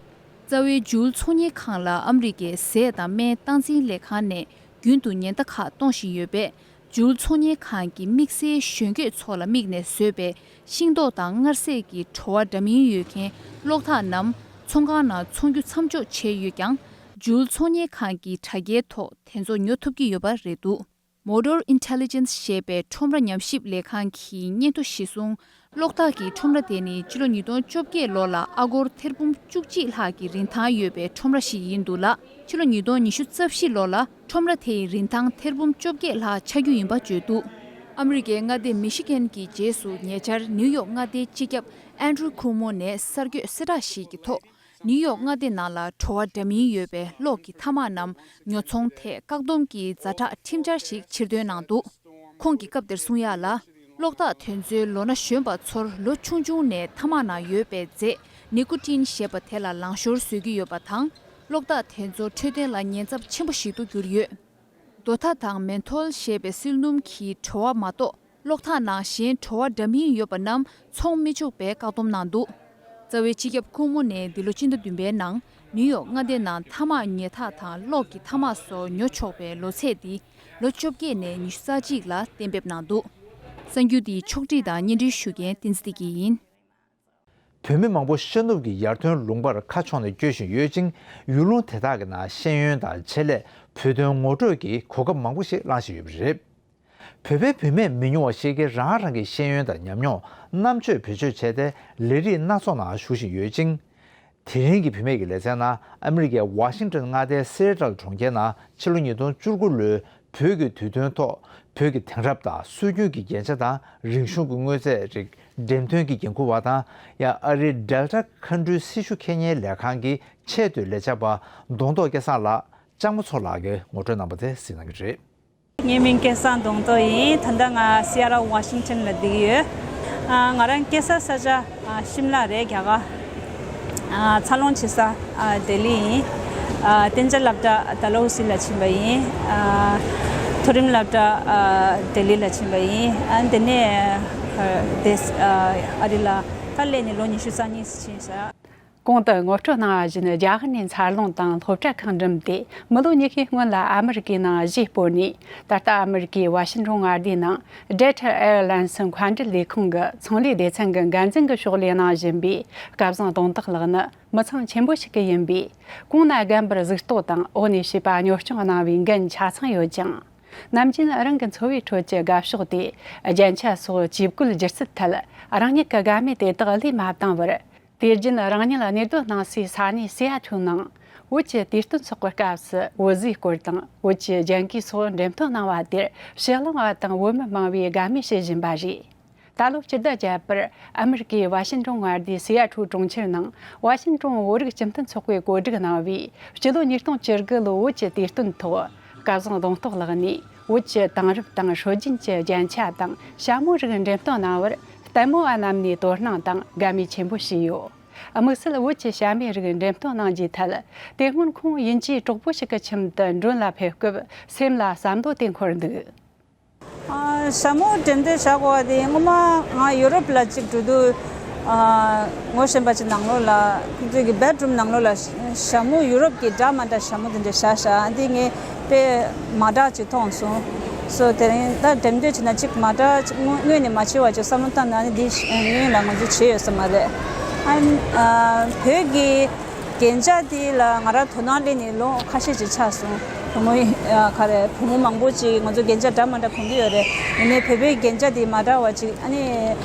རྩ་བའི་ཇུལ་ཚོང་གཉེར་ཁང་ལ་ཨ་མི་རི་ཀའི་ཟས་དང་སྨན་སྟངས་འཛིན་ལས་ཁང་ནས་རྒྱུན་དུ་ཉེན་བརྡ་ཁག་གཏོང་བཞིན་ཡོད་པས། ཇུལ་ཚོང་གཉེར་ཁང་གི་དམིགས་བསལ་གཞོན་སྐྱེས་ཚོ་ལ་དམིགས་ནས་བཟོས་པའི་ཤིང་ཏོག་དང་མངར་ཟས་ཀྱི་བྲོ་བ་འདྲ་མིན་ཡོད་མཁན་གློག་ཐག་རྣམས་ཚོང་ཁང་ནང་འཚོང་རྒྱུ་མཚམས་འཇོག་བྱས་ཡོད་ཀྱང་། ཇུལ་ཚོང་གཉེར་ཁང་གི་དྲ་རྒྱའི་ཐོག་དེ་ཚོ་ཉོ་ཐུབ་ཀྱི་ཡོད་པ་རེད་འདུག། Motor Intelligence ཞེས་པའི་ཁྲོམ་ར་ཉམས་ཞིབ་ལས་ཁང་གིས་སྙན་ཐོ་གཞིར་བཟུང་། གློག་ཐག་གི་ཁྲོམ་ར་དེ་ནི་ཕྱི་ལོ་ཉིས་སྟོང་བཅོ་བརྒྱད་ལོ་ལ་ཨ་སྒོར་ཐེར་འབུམ་བཅུ་གཅིག་ལྷག་གི་རིན་ཐང་ཡོད་པའི་ཁྲོམ་ར་ཞིག་ཡིན་འདུག་ལ། ཕྱི་ལོ་ཉིས་སྟོང་ཉི་ཤུ་རྩ་བཞི་ལོ་ལ་ཁྲོམ་ར་དེའི་རིན་ཐང་ཐེར་འབུམ་བཅོ་བརྒྱད་ལྷག་ཆགས་རྒྱུ་ཡིན་པ་བརྗོད་འདུག། ཨ་མི་རི་ཀའི་མངའ་སྡེ་མི་ཤི་གན་གྱི་རྗེས་སུ་ཉེ་ཆར་ནིའུ་ཡོག་མངའ་སྡེའི་སྤྱི་ཁྱབ་ཨན་ཌྲུ་ཁུ་མོ་ནས་གསར་འགོད་གསལ་བསྒྲགས་ཤིག་གི་ཐོག། ནིའུ་ཡོག་མངའ་སྡེ་ནང་ལ་བྲོ་བ་འདྲ་མིན་ཡོད་པའི་གློག་གི་ཐ་མག་རྣམས་ཉོ་ཚོང་ཐད་བཀག་སྡོམ་གྱི་ཛ་དྲག་ཁྲིམས་འཆར་ཞིག་ཕྱིར་འདོན་གནང་འདུག། ཁོང་གིས་སྐབས་དེར་གསུང་ཡག་ལ། གློག་ཐག་དེ་ཚོའི་ལོ་ན་གཞོན་པ་ཚོར་ལོ་ཆུང་ཆུང་ནས་ཐ་མག་ནང་ཡོད་པའི་རྫས་ནི་ཀོ་ཏིན་ཞེས་པ་དེ་ལ་ལང་ཤོར་བཟོ་གི་ཡོད་པ་དང་། གློག་ཐག་དེ་ཚོ་འཕྲོད་བསྟེན་ལ་ཉེན་ཚབས་ཆེན་པོ་ཞིག་ཏུ་གྱུར་ཡོད། རྡོ་ཐག་དང་མེན་ཐོལ་ཞེས་པའི་བསིལ་སྣུམ་གྱི་བྲོ་བ་མ་གཏོགས། གློག་ཐག་ནང་གཞན་བྲོ་བ་འདྲ་མིན་ཡོད་པ་རྣམས་འཚོང་མི་ཆོག་པའི་བཀག་སྡོམ་གནང་འདུག། རྩ་བའི་སྤྱི་ཁྱབ་ཁོ་མོ་ནས་འདི་ལོ་སྤྱི་ཟླ་བདུན་པའི་ནང་ནིའུ་ཡོག་མངའ་སྡེ་ནང་ཐ་མག་ཉལ་ཐག་དང་གློག་གི་ཐ་མག་སོགས་ཉོ་ཆོག་པའི་ལོ་ཚད་འདི་ལོ་བཅོ་བརྒྱད་ནས་ཉི་ཤུ་རྩ་གཅིག་ལ་གཏན་འབེབས་གནང་འདུག། གསར་འགྱུར་འདི་ཕྱོགས་སྒྲིག་དང་སྙན་སྒྲོན་ཞུ་མཁན་བསྟན་འཛིན་བདེ་སྐྱིད་ཡིན། བུད་མེད་མང་པོ་ཤར་ནུབ་ཀྱི་ཡར་ཐོན་ལུང་པར་ཁ་ཕྱོགས་ནས་སྐྱོད་བཞིན་ཡོད་ཅིང་། ཡུལ་ལུང་དེ་དག་གི་ནང་ཤེས་ཡོན་དང་ཆེད་ལས། བོད་དོན་ངོ་སྤྲོད་ཀྱི་གོ་སྐབས་མང་པོ་ཞིག་བླངས་བཞིན་ཡོད་པ་རེད། བོད་པའི་བུད་མེད་མི་ཉུང་བ་ཞིག་གིས་རང་རང་གི་ཤེས་ཡོན་དང་ཉམས་མྱོང་རྣམ་དཔྱོད་བེད་སྤྱོད་བྱས་ཏེ་ལས་རིགས་སྣ་ཚོགས་ནང་ཞུགས་བཞིན་ཡོད་ཅིང་། དེ་རིང་གི་བུད་མེད་ཀྱི་ལེ་ཚན་ནང་ཨ་མི་རི་ཀའི་ཝ་ཤིང་ཏོན་མངའ་སྡེའི་སི་ཨེ་ཊལ་གྲོང་ཁྱེར་ནང་ཕྱི་ལོ་ཉིས་སྟོང་བཅུ་དགུ་ལོའི་བོད་ཀྱི་དུས་སྟོན་ཐོག་བོད་ཀྱི་དེང་རབས་དང་སྲོལ་རྒྱུན་གྱི་རྒྱན་ཆ་དང་རིག་གཞུང་གི་དངོས་རྫས་རིགས་འགྲེམས་སྟོན་གྱི་འགན་འཁུར་བ་དང་། ཡང་ཨ་རིའི་ཌེལ་ཊ་མཁའ་འགྲུལ་སྲི་ཞུ་འཁྱེར་མཁན་ལས་ཁང་གི་ཆེས་མཐོའི་ལས་བྱེད་པ་གདོང་ཐོག་སྐལ་བཟང་ལགས་ལྕགས་མོ་མཚོ་ལགས་ཀྱིས་ངོ་སྤྲོད་གནང་བ་དེ་གཟིགས་གནང་གི་རེད། ངའི་མིང་སྐལ་བཟང་གདོང་ཐོག་ཡིན། ད་ལྟ་ང་སི་ཨ་ར་ཝ་ཤིང་ཊོན་ལ་བསྡད་ཀྱི་ཡོད། ཨ། ང་རང་སྐྱེས་ས་ས་ཆ་ཨ། ཤིམ་ལ་རེད། རྒྱ་གར། ཨ། འཚར་ལོངས་བྱེད་ས་ཨ། ལྡི་ལི་ཡིན། ཨ། གཏན་འཇགས་སློབ་གྲྭ་ཌལ་ཧོ་སི་ལ་ཕྱིན་པ་ཡིན། ཨ། མཐོ་རིམ་སློབ་གྲྭ་ཨ། ལྡི་ལི་ལ་ཕྱིན་པ་ཡིན། ཨ། དེ་ནས་ཨ། དེ་ཨ། ཨ་རི་ལ་ད་སླེབས་ནས་ལོ་ཉི་ཤུ་རྩ་གཉིས་ཕྱིན་ཤག། གོང་དུ་ངོ་སྤྲོད་གནང་བ་བཞིན། རྒྱ་གར་ནས་འཚར་ལོངས་དང་སློབ་གྲྭ་ཁག་འགྲིམས་ཏེ། མི་ལོ་ཉི་ཤུའི་སྔོན་ལ་ཨ་མི་རི་ཀའི་ནང་གཞིས་སྤོས་ནས། ད་ལྟ་ཨ་མི་རི་ཀའི་ཝ་ཤིང་ཊོན་མངའ་སྡེའི་ནང་Delta Airlines མཁའ་འགྲུལ་ལས་ཁུངས་ཀྱི་ཚོང་ལས་སྡེ་ཚན་གྱི་འགན་འཛིན་གྱི་ཕྱོགས་ལས་གནང་བཞིན་པའི་སྐལ་བཟང་གདོང་ཐོག་ལགས་ནི། མི་ཚང་ཆེན་པོ་ཞིག་གི་ཡིན་པས། གོང་ན་རྒན་པར་གཟིགས་རྟོག་དང་འོག་ནས་བྱིས་པ་གཉོར་སྐྱོང་གནང་བའི་འགན་ཆ་ཚང་ཡོད་ཅིང་། ནམ་རྒྱུན་རང་གི་འཚོ་བའི་ཁྲོད་ཀྱི་དགའ་ཕྱོགས་ཏེ། རྒྱན་ཆ་སོགས་ཇུས་བཀོད་སྒྱུ་རྩལ་ཐད། རང་ཉིད་ཀྱི་དགའ་མོས་དེ་དག་བློས་མ་བཏང་བར། དུས་རྒྱུན་རང་ཉིད་གནས་སྡོད་གནང་སའི་ས་གནས་སི་ཨ་ཐུལ་ནང་། བོད་ཀྱི་དུས་སྟོན་ཚོགས་པའི་སྐབས་སུ་བོད་ཟས་སྐོར་དང་། བོད་ཀྱི་རྒྱན་གོས་སོགས་འགྲེམས་སྟོན་གནང་བ་དེར། ཕྱི་གླིང་བ་དང་བོད་མི་མང་བས་དགའ་མོས་བྱེད་བཞིན་པ་རེད། ད་ལོ་སྤྱི་ཟླ་བརྒྱད་པར་ཨ་མི་རི་ཀའི་ཝ་ཤིང་ཏོན་མངའ་སྡེའི་སི་ཨ་ཐུལ་གྲོང་ཁྱེར་ནང་། ཝ་ཤིང་ཏོན་བོད་རིགས་སྤྱི་མཐུན་ཚོགས་པས་གོ་སྒྲིག་གནང་བའི་སྤྱི་ལོ་ཉིས་སྟོང་བཅུ་དགུ་ལོའི་བོད་ཀྱི་དུས་སྟོན་ཐོག། སྐལ་བཟང་གདོང་ཐོག་ལགས་ནས་བོད་ཀྱི་དེང་རབས་དང་སྲོལ་རྒྱུན་གྱི་རྒྱན་ཆ་དང་ཞྭ་མོ་རིགས་འགྲེམས་སྟོན་གནང་བར། ལྟད་མོ་བ་རྣམས་ནས་དོ་སྣང་དང་དགའ་མོས་ཆེན་པོ་བྱས་ཡོད། དམིགས་བསལ་བོད་ཀྱི་ཞྭ་མོའི་རིགས་འགྲེམས་སྟོན་གནང་རྒྱུའི་ཐད། དེ་སྔོན་ཁོང་དབྱིན་ཇིའི་གྲོགས་པོ་ཞིག་གི་ཁྱིམ་དུ་མགྲོན་ལ་ཕེབས་སྐབས། སེམས་ལ་བསམ་བློ་དེ་འཁོར་འདུག། ཨ། ཞྭ་མོ་འགྲེམས་སྟོན་བྱ་དགོས་པ་དེ། སྔོན་མ་ང་ཡུ་རོབ་ལ་གཅིག་འགྲོ་དུས། ཨ། ངོ་ཤེས་པ་ཅིག་ནང་ལོགས་ལ། ཁོང་ཚོའི་གི་བེད་རུམ་ནང་ལོགས་ལ་ཞྭ་མོ། ཡུ་རོབ་ཀྱི་འདྲ་མ་འདྲ་ཞྭ་མོ་དེ་འདྲ་བཞག་ཤག། འདི་ངས་དཔེ་མ་འདྲ་ཅིག་མཐོང་སོང་། སོ་དེ་རིང་ད་འགྲེམས་སྟོན་བྱས་ན་ཅིག་མ་འདྲ་ཅིག་དངོས་དངོས་ནས་མ་བྱས་པ་ཅིག་བསམ་བློ་བཏང་ན། ཨ་ནི་འདི་ཉོས་ལ་ང་ཚོ་བྱས་ཡོད་ས་མ་རེད། ཨ། ཨ། བོད་ཀྱི་རྒྱན་ཆ་དེ་ལ་ང་རང་དོ་སྣང་སླེབས་ནས་ལོ་ཁ་ཤས་ཅིག་ཆགས་སོང་། བུ་མོ། ཨ། ག་རེ། བུ་མོ་མང་པོ་ཅིག་ང་ཚོ་རྒྱན་ཆ་འདྲ་མ་འདྲ་གོན་གྱི་ཡོད་རེད། ཡིན་ནའི་བོད་པའི་རྒྱན་ཆ་དེ་མ་འདྲ་བ་ཅིག། ཨ་ནི།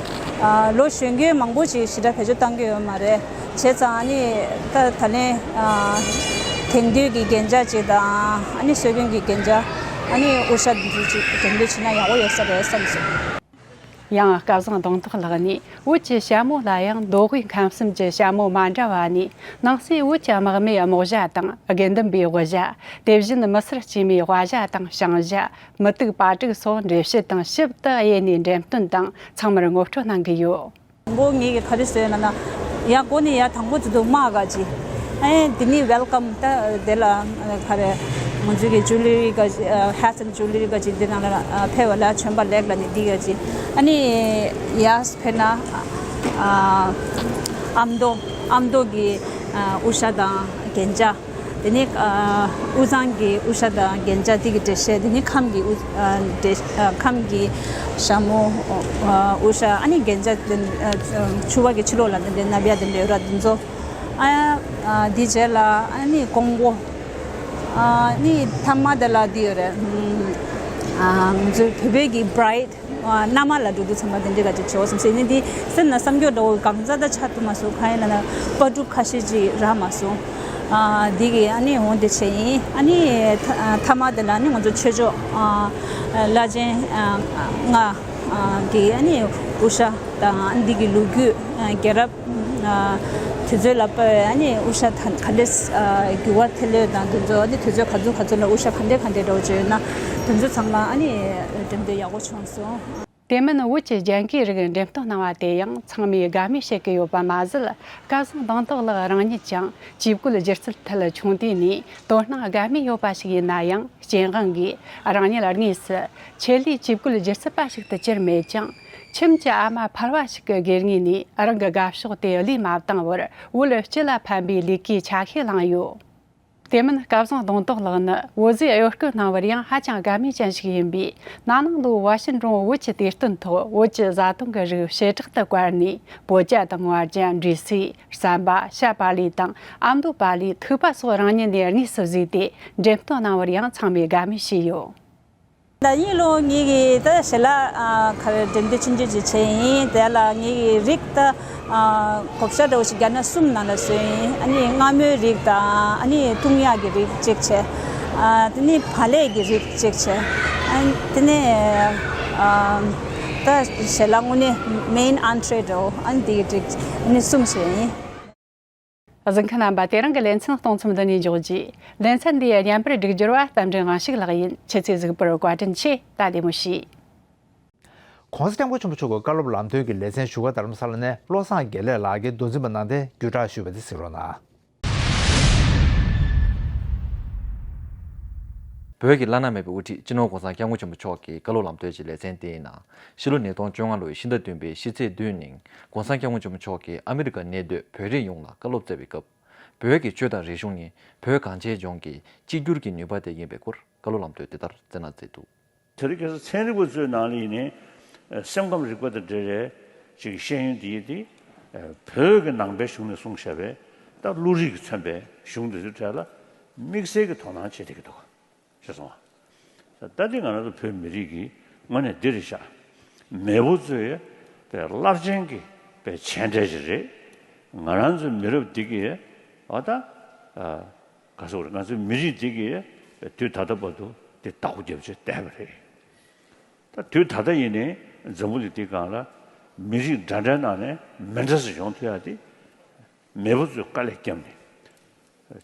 ཨ། ལོ་གཞོན་སྐྱེས་མང་པོ་ཅིག་ཞེ་དྲག་བེད་སྤྱོད་བཏང་གི་ཡོད་མ་རེད། བྱས་ཙང་ཨ་ནི་ད་ད་ལན། ཨ། དེང་དུས་ཀྱི་རྒྱན་ཆ་ཅིག་དང་། ཨ་ནི་སྲོལ་རྒྱུན་གྱི་རྒྱན་ཆ། ཨ་ནི་དབུ་ཞྭ་འདི་ཚོ་ཅིག་འགྲེམས་སྟོན་བྱས་ན་ཡག་པོ་ཡོད་ས་རེད་བསམ་སོང་། ཡང་སྐལ་བཟང་གདོང་ཐོག་ལགས་ནས། བོད་ཀྱི་ཞྭ་མོ་ལ་ཡང་མདོ་དབུས་ཁམས་གསུམ་གྱི་ཞྭ་མོ་མ་འདྲ་བ་ནས། ནང་གསེས་བོད་ཀྱི་དམག་མིའི་རྨོག་ཞྭ་དང་། དགེ་འདུན་པའི་དབུ་ཞྭ། དེ་བཞིན་མི་སེར་དཀྱུས་མའི་བ་ཞྭ་དང་བྱང་ཞྭ། མུ་ཏིག་པ་ཏྲིག་སོགས་འགྲེལ་བཤད་དང་ཞིབ་ཏུ་དབྱེ་ནས་འགྲེམས་སྟོན་དང་ཚང་མར་ངོ་སྤྲོད་གནང་གི་ཡོད། དང་པོ་ངེད་ཀྱིས་ག་རེ་བཟོས་ན་ན། ཡ། མགོ་ནས་ཡ་དང་པོ་དེ་དུ་དམག་ག་ཅི། ཨེ། དེ་ནས་ཝེལ་ཀམ། ད་དེ་ལ་ག་རེ། ང་ཚོའི་གི་ཇུ་ལི་རི་ག་ཅི་ཧེ་ཟལ་ཇུ་ལི་རི་ག་ཅི་འདི་ནང་ལ་ཕེབས་པ་ལ་བྱོན་པ་ལེགས་ལ་ནི་འདི་ག་ཅི། ཨ་ནི་ཡར་ཕེབས་ན་ཨ་མདོ་ཨ་མདོ་གི་དབུ་ཞྭ་དང་རྒྱན་ཆ། དེ་ནི་དབུས་གཙང་གི་དབུ་ཞྭ་དང་རྒྱན་ཆ་འདི་གི་འགྲེལ་བཤད། དེ་ནི་ཁམས་ཀྱི་དབུ་འགྲེལ་ཁམས་ཀྱི་ཞྭ་མོ་དབུ་ཞྭ། ཨ་ནི་རྒྱན་ཆ་དེ་ཕྱུ་པ་གི་ཕྱི་ལོགས་ལ་དེ་འདྲའི་ནབ་ཡ་དེ་འདྲའི་ཡོད་ར་དེ་ཚོ། ཨ་འདི་རྗེས་ལ་ཨ་ནི་ཀོང་པོ། ཨ་ནི་ཐ་མ་དེ་ལ་འདི་ཡོད་རེད། ཨ་ང་ཚོའི་བོད་པའི་གི་བྷ་རའིཌ་མནའ་མ་ལ་འགྲོ་དུས་ཚང་མ་དེ་འདྲའི་ག་ཅིག་བྱེད་འོ་བསམ་སེ་ནི་འདི་སེམས་ན་བསམ་སྐྱོ་འདྲ་བོ་གང་ཟག་ད་ཆགས་ཐུབ་མ་སོང་། གང་ཡིན་ལ་ན་པར་སྒྲུབ་ཁ་ཤས་ཅིག་རག་མ་སོང་། ཨ་འདི་གི་ཨ་ནི་འོང་དེ་བྱས་ཡིན། ཨ་ནི་ཐ་ཐ་མ་དེ་ལ་ནི་ང་ཚོ་ཆོས་ཕྱོགས་ཨ་བླ་ཆེན་ཨ་ལྔ་གི་ཨ་ནི་དབུ་ཞྭ་དང་འདི་གི་ལོ་རྒྱུས་རྒྱལ་རབས། དུས་ཚོད་ལ་དཔག་པའི་ཨ་ནི་དབུ་ཞྭ་ག་འདྲས་འགྱུར་བ་ཐེབས་ཡོད་དང་དེ་ཚོ་ཨ་ནི་དུས་ཚོད་ག་ཚོད་ག་ཚོད་ལ་དབུ་ཞྭ་ག་འདྲས་ག་འདྲས་འདྲ་བོ་བྱས་ཡོད་ན་དེ་ཚོ་ཚང་མ་ཨ་ནི་འགྲེམས་སྟོན་ཡག་པོ་བྱུང་སོང་། དེ་མིན་བོད་ཀྱི་རྒྱན་གོས་རིགས་འགྲེམས་སྟོན་གནང་བ་དེ་ཡང་ཚང་མས་དགའ་མོས་བྱེད་ཀྱི་ཡོད་པ་མ་ཟད། སྐལ་བཟང་གདེང་ཐོག་ལགས་རང་ཉིད་ཀྱང་བཅོས་བཀོད་སྒྱུ་རྩལ་ཐད་ཆུང་དུས་ནས་དོ་སྣང་དགའ་མོས་ཡོད་པ་ཞིག་ཡིན་ན་ཡང་། རྐྱེན་དབང་གིས་རང་ཉིད་དངོས་སུ་ཆེད་ལས་བཅོས་བཀོད་སྒྱུ་རྩལ་པ་ཞིག་ཏུ་གྱུར་མེད་ཀྱང་། ཁྱིམ་གྱི་ཨ་མ་ཕལ་བ་ཞིག་གི་སྒེར་ངོས་ནས་རང་གི་དགའ་ཕྱོགས་དེ་བློས་མ་བཏང་བར་བོད་སྤྱི་ལ་ཕན་པའི་ལས་ཀའི་ཆ་ཤས་བླངས་ཡོད། དེ་མིན་སྐལ་བཟང་གདེང་ཐོག་ལགས་ནི་བོད་ཟས་གཡོ་སྐོལ་གནང་བར་ཡང་ཧ་ཅང་དགའ་མོས་ཅན་ཞིག་ཡིན་པས། ན་ནིང་ལོའི་ཝ་ཤིན་ཀྲོན་བོད་ཀྱི་དུས་སྟོན་ཐོག་བོད་ཀྱི་བཟའ་བཏུང་གི་རིགས་བྱེ་བྲག་ཏུ་བཀར་ནས། བོད་ཇ་དང་བར་ཇ། འབྲས་སིལ། ཟམ་པ། ཤ་པ་ལི་དང་ཨ་མདོ་པ་ལི། ཐུག་པ་སོགས་རང་ཉིད་ནས་དངོས་སུ་བཟོས་ཏེ་འགྲེམས་སྟོན་གནང་བར་ཡང་ཚང་མས་དགའ་མོས་བྱས་ཡོད། ད་ཡིན་ལོ་ངེད་ཀྱི་ད་ཞལ་ལག་ཨ་ག་རེ་འགྲེམས་སྟོན་ཆུང་ཆུང་ཅིག་བྱས་ཡིན། དེ་ལ་ངེད་ཀྱི་རིགས་ད་ཨ་བགོ་བཤའ་འདྲ་བོ་ཞིག་བརྒྱབ་ན་གསུམ་ནང་ལ་བཟོས་ཡིན། ཨ་ནི་མངར་མོའི་རིགས་དང་ཨ་ནི་བཏུང་ཡག་གི་རིགས་གཅིག་བྱས། ཨ་དེ་ནི་བག་ལེབ་ཀྱི་རིགས་གཅིག་བྱས། ཨ་དེ་ནས་ཨ་ད་ཞལ་ལག་དངོས་གནས་མེན་ཨན་ཊྲེ་འདྲ་བོ་ཨ་ནི་དེ་གི་རིགས་ཨ་ནི་གསུམ་བྱས་ཡིན། གཟིགས་མཁན་རྣམ་པ། དེ་རིང་གི་ལེ་ཚན་གཏོང་མཚམས་འདི་ནས་འཇོག་རྒྱུ། ལེ་ཚན་འདིའི་བརྙན་པར་སྒྲིག་སྦྱོར་བ་རྟ་མགྲིན་དབང་ཕྱུག་ལགས་ཡིན། ཁྱེད་ཚོས་གཟིགས་པར་བཀའ་དྲིན་ཆེ། ད་བདེ་མོ་བྱོས། ༸གོང་ས་༸སྐྱབས་མགོན་ཆེན་པོ་མཆོག་གི་བཀའ་སློབ་ལམ་སྟོན་གྱི་ལེ་ཚན་བཞུགས་སྒར་རྡ་རམ་ས་ལ་ནས་བློ་བཟང་དགེ་ལེགས་ལགས་ཀྱིས་མདོ་འཛིན་པ་གནང་སྟེ་བརྒྱུད་བསྒྲགས་ཞུས་པ་དེ་གཟིགས་རོགས་གནང་། བོད་ཀྱི་བླ་ན་མེད་པའི་དབུ་ཁྲིད་སྤྱི་ནོར་༸གོང་ས་༸སྐྱབས་མགོན་ཆེན་པོ་མཆོག་གི་བཀའ་སློབ་ལམ་སྟོན་གྱི་ལེ་ཚན་དེ་ཡིན་ན། ཕྱི་ལོ་ཉིས་སྟོང་བཅོ་ལྔ་ལོའི་ཕྱི་ཟླ་བདུན་པའི་ཕྱི་ཚེས་བདུན་ཉིན་༸གོང་ས་༸སྐྱབས་མགོན་ཆེན་པོ་མཆོག་གིས་ཨ་མི་རི་ཀར་གནས་སྡོད་བོད་རིགས་ཡོངས་ལ་བཀའ་སློབ་སྩལ་བའི་སྐབས། བོད་ཀྱི་ཆོས་དང་རིག་གཞུང་ནི་བོད་གངས་ཅན་ལྗོངས་ཀྱི་གཅིག་གྱུར་གྱི་ནུས་པ་དེ་ཡིན་པའི་སྐོར་བཀའ་སློབ་ལམ་སྟོན་འདི་ལྟར་སྩལ་གནང་མཛད་འདུག། དེ་རིང་ཁ་སང་ཚན་རིག་པ་ཚོའི་ནང་ལ་ཡིན་ནའི་སེམས་ཁམས་རིག་པ་དང་འབྲེལ་བའི་ཅིག་ཤེས་ཡོན་འདི་ཡིན་ཏེ། བོད་ཀྱི་ནང་པའི་གཞུང་ནས་གསུངས་བཞག་པའི་ད་བློ་རིག་གིས་མཚོན་པའི་གཞུང་འདི་ཚོའི་གྲས་ལ་དམིགས་བསལ་གྱི་དོ་སྣང་བྱེད་བསྡད་ཀྱི་འདུག་ག། ཤེས་སོང་ང་། ད་འདི་ང་རང་ཚོ་བོད་མི་རིགས་ཀྱི་དངོས་གནས་འདི་རེད་ཤག། མེས་པོ་ཚོའི་པའི་རླབས་ཆེན་གྱི་པའི་མཆན་འགྲེལ་ཞིག་རེད། ང་རང་ཚོའི་མི་རབས་འདི་གི་འོ་ད་ག་ཟེར་དགོས་རེད། ང་ཚོའི་མི་རིགས་འདི་གི་དུས་ད་ལྟ་བར་དུ་འདི་བདག་པོ་རྒྱབ་བྱས་བསྡད་པ་རེད། ད་དུས་ད་ལྟ་ཡིན་ནའི་འཛམ་བུ་གླིང་འདིའི་སྒང་ལ་མི་རིགས་འདྲ་འདྲའི་ནང་ནས་མི་འདྲ་ས་ཡོང་ཐུབ་ཡ་དེ། མེས་པོ་ཚོས་དཀའ་ལས་བརྒྱབ་ནས།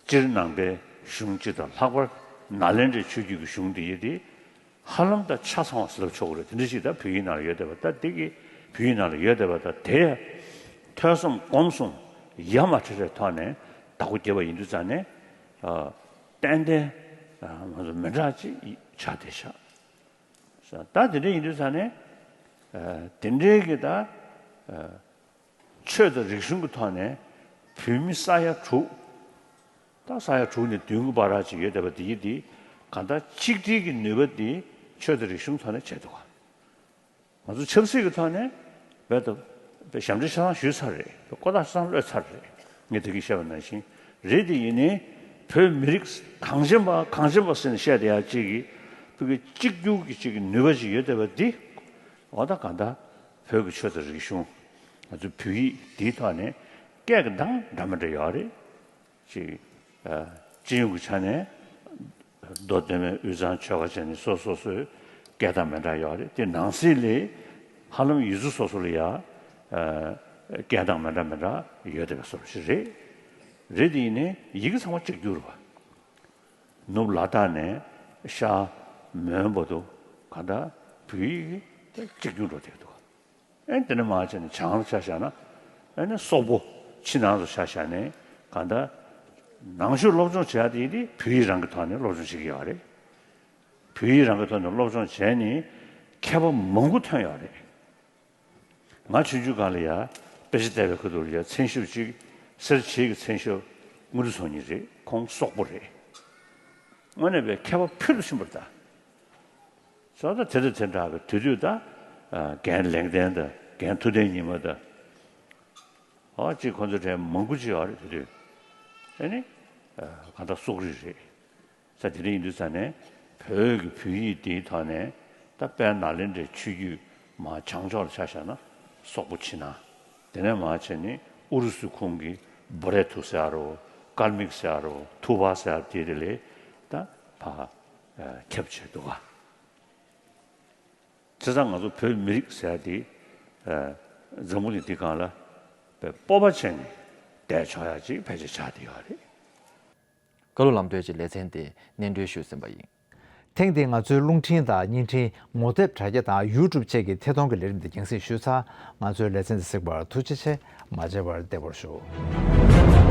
སྤྱིར་ནང་པའི་གཞུང་སྤྱི་དང་ལྷག་པར་ནཱ་ལེནྡྲའི་ཆོས་བརྒྱུད་ཀྱི་གཞུང་འདི་ཡིན་ཏེ། ཧ་ལམ་ད་ཆ་ཚང་བ་ཟེར་ལབ་ཆོག་གི་རེད། དེ་འདྲ་ཞིག་ད་བོད་ཡིག་ནང་ལ་ཡོད་བསྡད་པ་ད་འདི་གི་བོད་ཡིག་ནང་ལ་ཡོད་བསྡད་པ་ད་དེ་ཐོས་བསམ་སྒོམ་གསུམ་ཡ་མ་བྲལ་བའི་ཐོག་ནས་བདག་པོ་བརྒྱབ་པ་ཡིན་དུས་ཙང་ནས། ཨ་ཏན་ཏན་ཨ་ང་ཚོ་མི་འདྲ་ཅིག་ཆགས་བསྡད་ཤག། ད་དེ་འདྲ་ཡིན་དུས་ཙང་ནས། ཨ་དེ་འདྲའི་གི་ད་ཨ་ཆོས་དང་རིག་གཞུང་གི་ཐོག་ནས་བོད་མི་ས་ཡ་དྲུག། ད་ས་ཡ་དྲུག་ནས་བདུན་གྱི་བར་ཅིག་ཡོད་བསྡད་པ་དེ་ཡིན་དེ། གང་ལྟར་ཆིག་སྒྲིལ་གྱི་ནུས་པ་དེ་ཆོས་དང་རིག་གཞུང་ཐོག་ནས་བྱས་འདུག་ག། ང་ཚོ་ཆབ་སྲིད་ཀྱི་ཐོག་ནས་རྦད་དེ་ཞབས་འདྲེན་ཆ་ཚང་ཞུས་ཚར་རེད། ཀོ་ཐག་ཆ་ཚང་གློད་ཚར་རེད། ངས་དེ་གིས་བཤད་པ་ནང་བཞིན་རེད། དེ་ཡིན་ནའི་བོད་མི་རིགས་གངས་ཅན་པ་གངས་ཅན་པ་ཟེར་ནས་བཤད་བསྡད་ཡ་གཅིག་གིས་བོད་ཀྱི་གཅིག་གྱུར་གྱི་གཅིག་གི་ནུས་པ་ཅིག་ཡོད་བསྡད་པ་འདི་འོ་ད་གང་ལྟར་བོད་ཀྱི་ཆོས་དང་རིག་གཞུང་ང་ཚོའི་བོད་ཡིག་འདིའི་ཐོག་ནས་སྐད་ཀྱི་གདངས་འདྲ་མི་འདྲ་ཡོད་རེད། ཅིག་ཨ་སྤྱི་ཡོངས་ཀྱི་ཆ་ནས་མདོ་སྟོད་སྨད་དབུས་གཙང་ཆོལ་ཁ་བྱས་ནས་སོ་སོ་སོའི་སྐད་གདངས་མི་འདྲ་ཡོད་རེད། དེ་ནང་གསེས་ལས་ཧ་ལམ་ཡུལ་ཚོ་སོ་སོ་ལ་ཡ་ཨ་སྐད་གདངས་མི་འདྲ་མི་འདྲ་ཡོད་བསྡད་པའི་བཟོ་འདྲ་ཞིག་རེད། རེད་དེ་ཡིན་ནའི་ཡི་གེ་ཚང་མ་གཅིག་གྱུར་རེད་པ། ནུབ་ལ་དྭགས་ནས་ཤར་མོན་བར་དུ་གང་ལྟར་བོད་ཡིག་གཅིག་གྱུར་འགྲོ་བསྡད་ཀྱི་འདུག། ཨེ་དེ་ནས་མར་བྱས་ནས་བྱང་ལ་ཆ་བཞག་ན། ཨེ་ནས་སོག་པོ་ཕྱི་ནང་དུ་ཆ་བཞག་ནས་གང་ལྟར་ ནང་ཆོས་སློབ་སྦྱོང་བྱེད་ཡ་དེ་ཡིན་དེ་བོད་ཡིག་རང་གི་ཐོག་ནས་སློབ་སྦྱོང་བྱེད་ཀྱི་ཡོད་རེད། བོད་ཡིག་རང་གི་ཐོག་ནས་སློབ་སྦྱོང་བྱས་ནས་མཁས་པ་མང་པོ་ཐོན་ཡོད་རེད། ང་ཆུང་ཆུང་སྒང་ལ་ཡ་དཔེ་ཆ་བལྟས་པའི་ཁ་ཐུག་ལ་ཡ་མཚན་ཞབས་གཅིག་སེར་བྱེས་ཀྱི་མཚན་ཞབས་དངུལ་རི་ཚོང་ཉིད་རེད། ཁོང་སོག་པོ་རེད། དངོས་གནས་པའི་མཁས་པ་ཕུལ་དུ་ཕྱིན་པ་རེད་ད། སོ་ད་དེ་དང་དེ་འདྲ་གི་དེ་དུས་ད་རྒན་ལེགས་ལྡན་དང་རྒན་ཐུབ་བསྟན་ཉི་མ་དང་། ཨོ་གཅིག་ཁོང་ཚོ་གྲས་མང་པོ་ཅིག་ཡོད་རེད་དེ་དུས། ཨེ་ནི། གང་ལྟར་སོག་རིགས་རེད། ས་དེ་རིང་ཡིན་དུས་ས་ནས་བོད་ཀྱི་བོད་ཡིག་འདིའི་ཐོག་ནས་ད་དཔལ་ནཱ་ལེནྡྲའི་ཆོས་བརྒྱུད་མ་བྱང་ཕྱོགས་ལ་ཆ་བཞག་ན་སོག་པོ་ཕྱི་ནང་། དེ་ནས་མ་བྱས་ནས་ཨུ་རུ་སུ་ཁོངས་ཀྱི་བོ་རེ་ཐུ་ཟེར་རོ། ཀལ་མིག་ཟེར་རོ། ཐུ་བ་ཟེར་དེ་དེ་ལས་ད་ཕ་ཁྱབ་ཆེ་འདུག་ག། བྱས་ཙང་ང་ཚོ་བོད་མི་རིགས་ཟེར་དེ་འཛམ་བུ་གླིང་འདི་སྒང་ལ་སྤོབས་པ་བྱས་ནས་བསྡད་ཆོག་ཡ་ཅིག་ཕལ་ཆེར་ཆགས་བསྡད་ཡོད་རེད། བཀའ་སློབ་ལམ་སྟོན་གྱི་ལེ་ཚན་དེ་སྙན་སྒྲོན་ཞུས་ཟིན་པ་ཡིན། ཐེངས་འདིའི་ང་ཚོའི་རླུང་འཕྲིན་དང་བརྙན་འཕྲིན་ངོ་དེབ་དྲ་རྒྱ་དང་ཡུ་ཊུབ་བཅས་ཀྱི་ཐད་གཏོང་གི་ལས་རིམ་འདི་རྒྱང་སྲིང་ཞུས་ཚར། ང་ཚོའི་ལེ་ཚན་འདི་གཟིགས་པར་ཐུགས་རྗེ་ཆེ། མ་མཇལ་བར་བདེ་པོར་བཞུགས།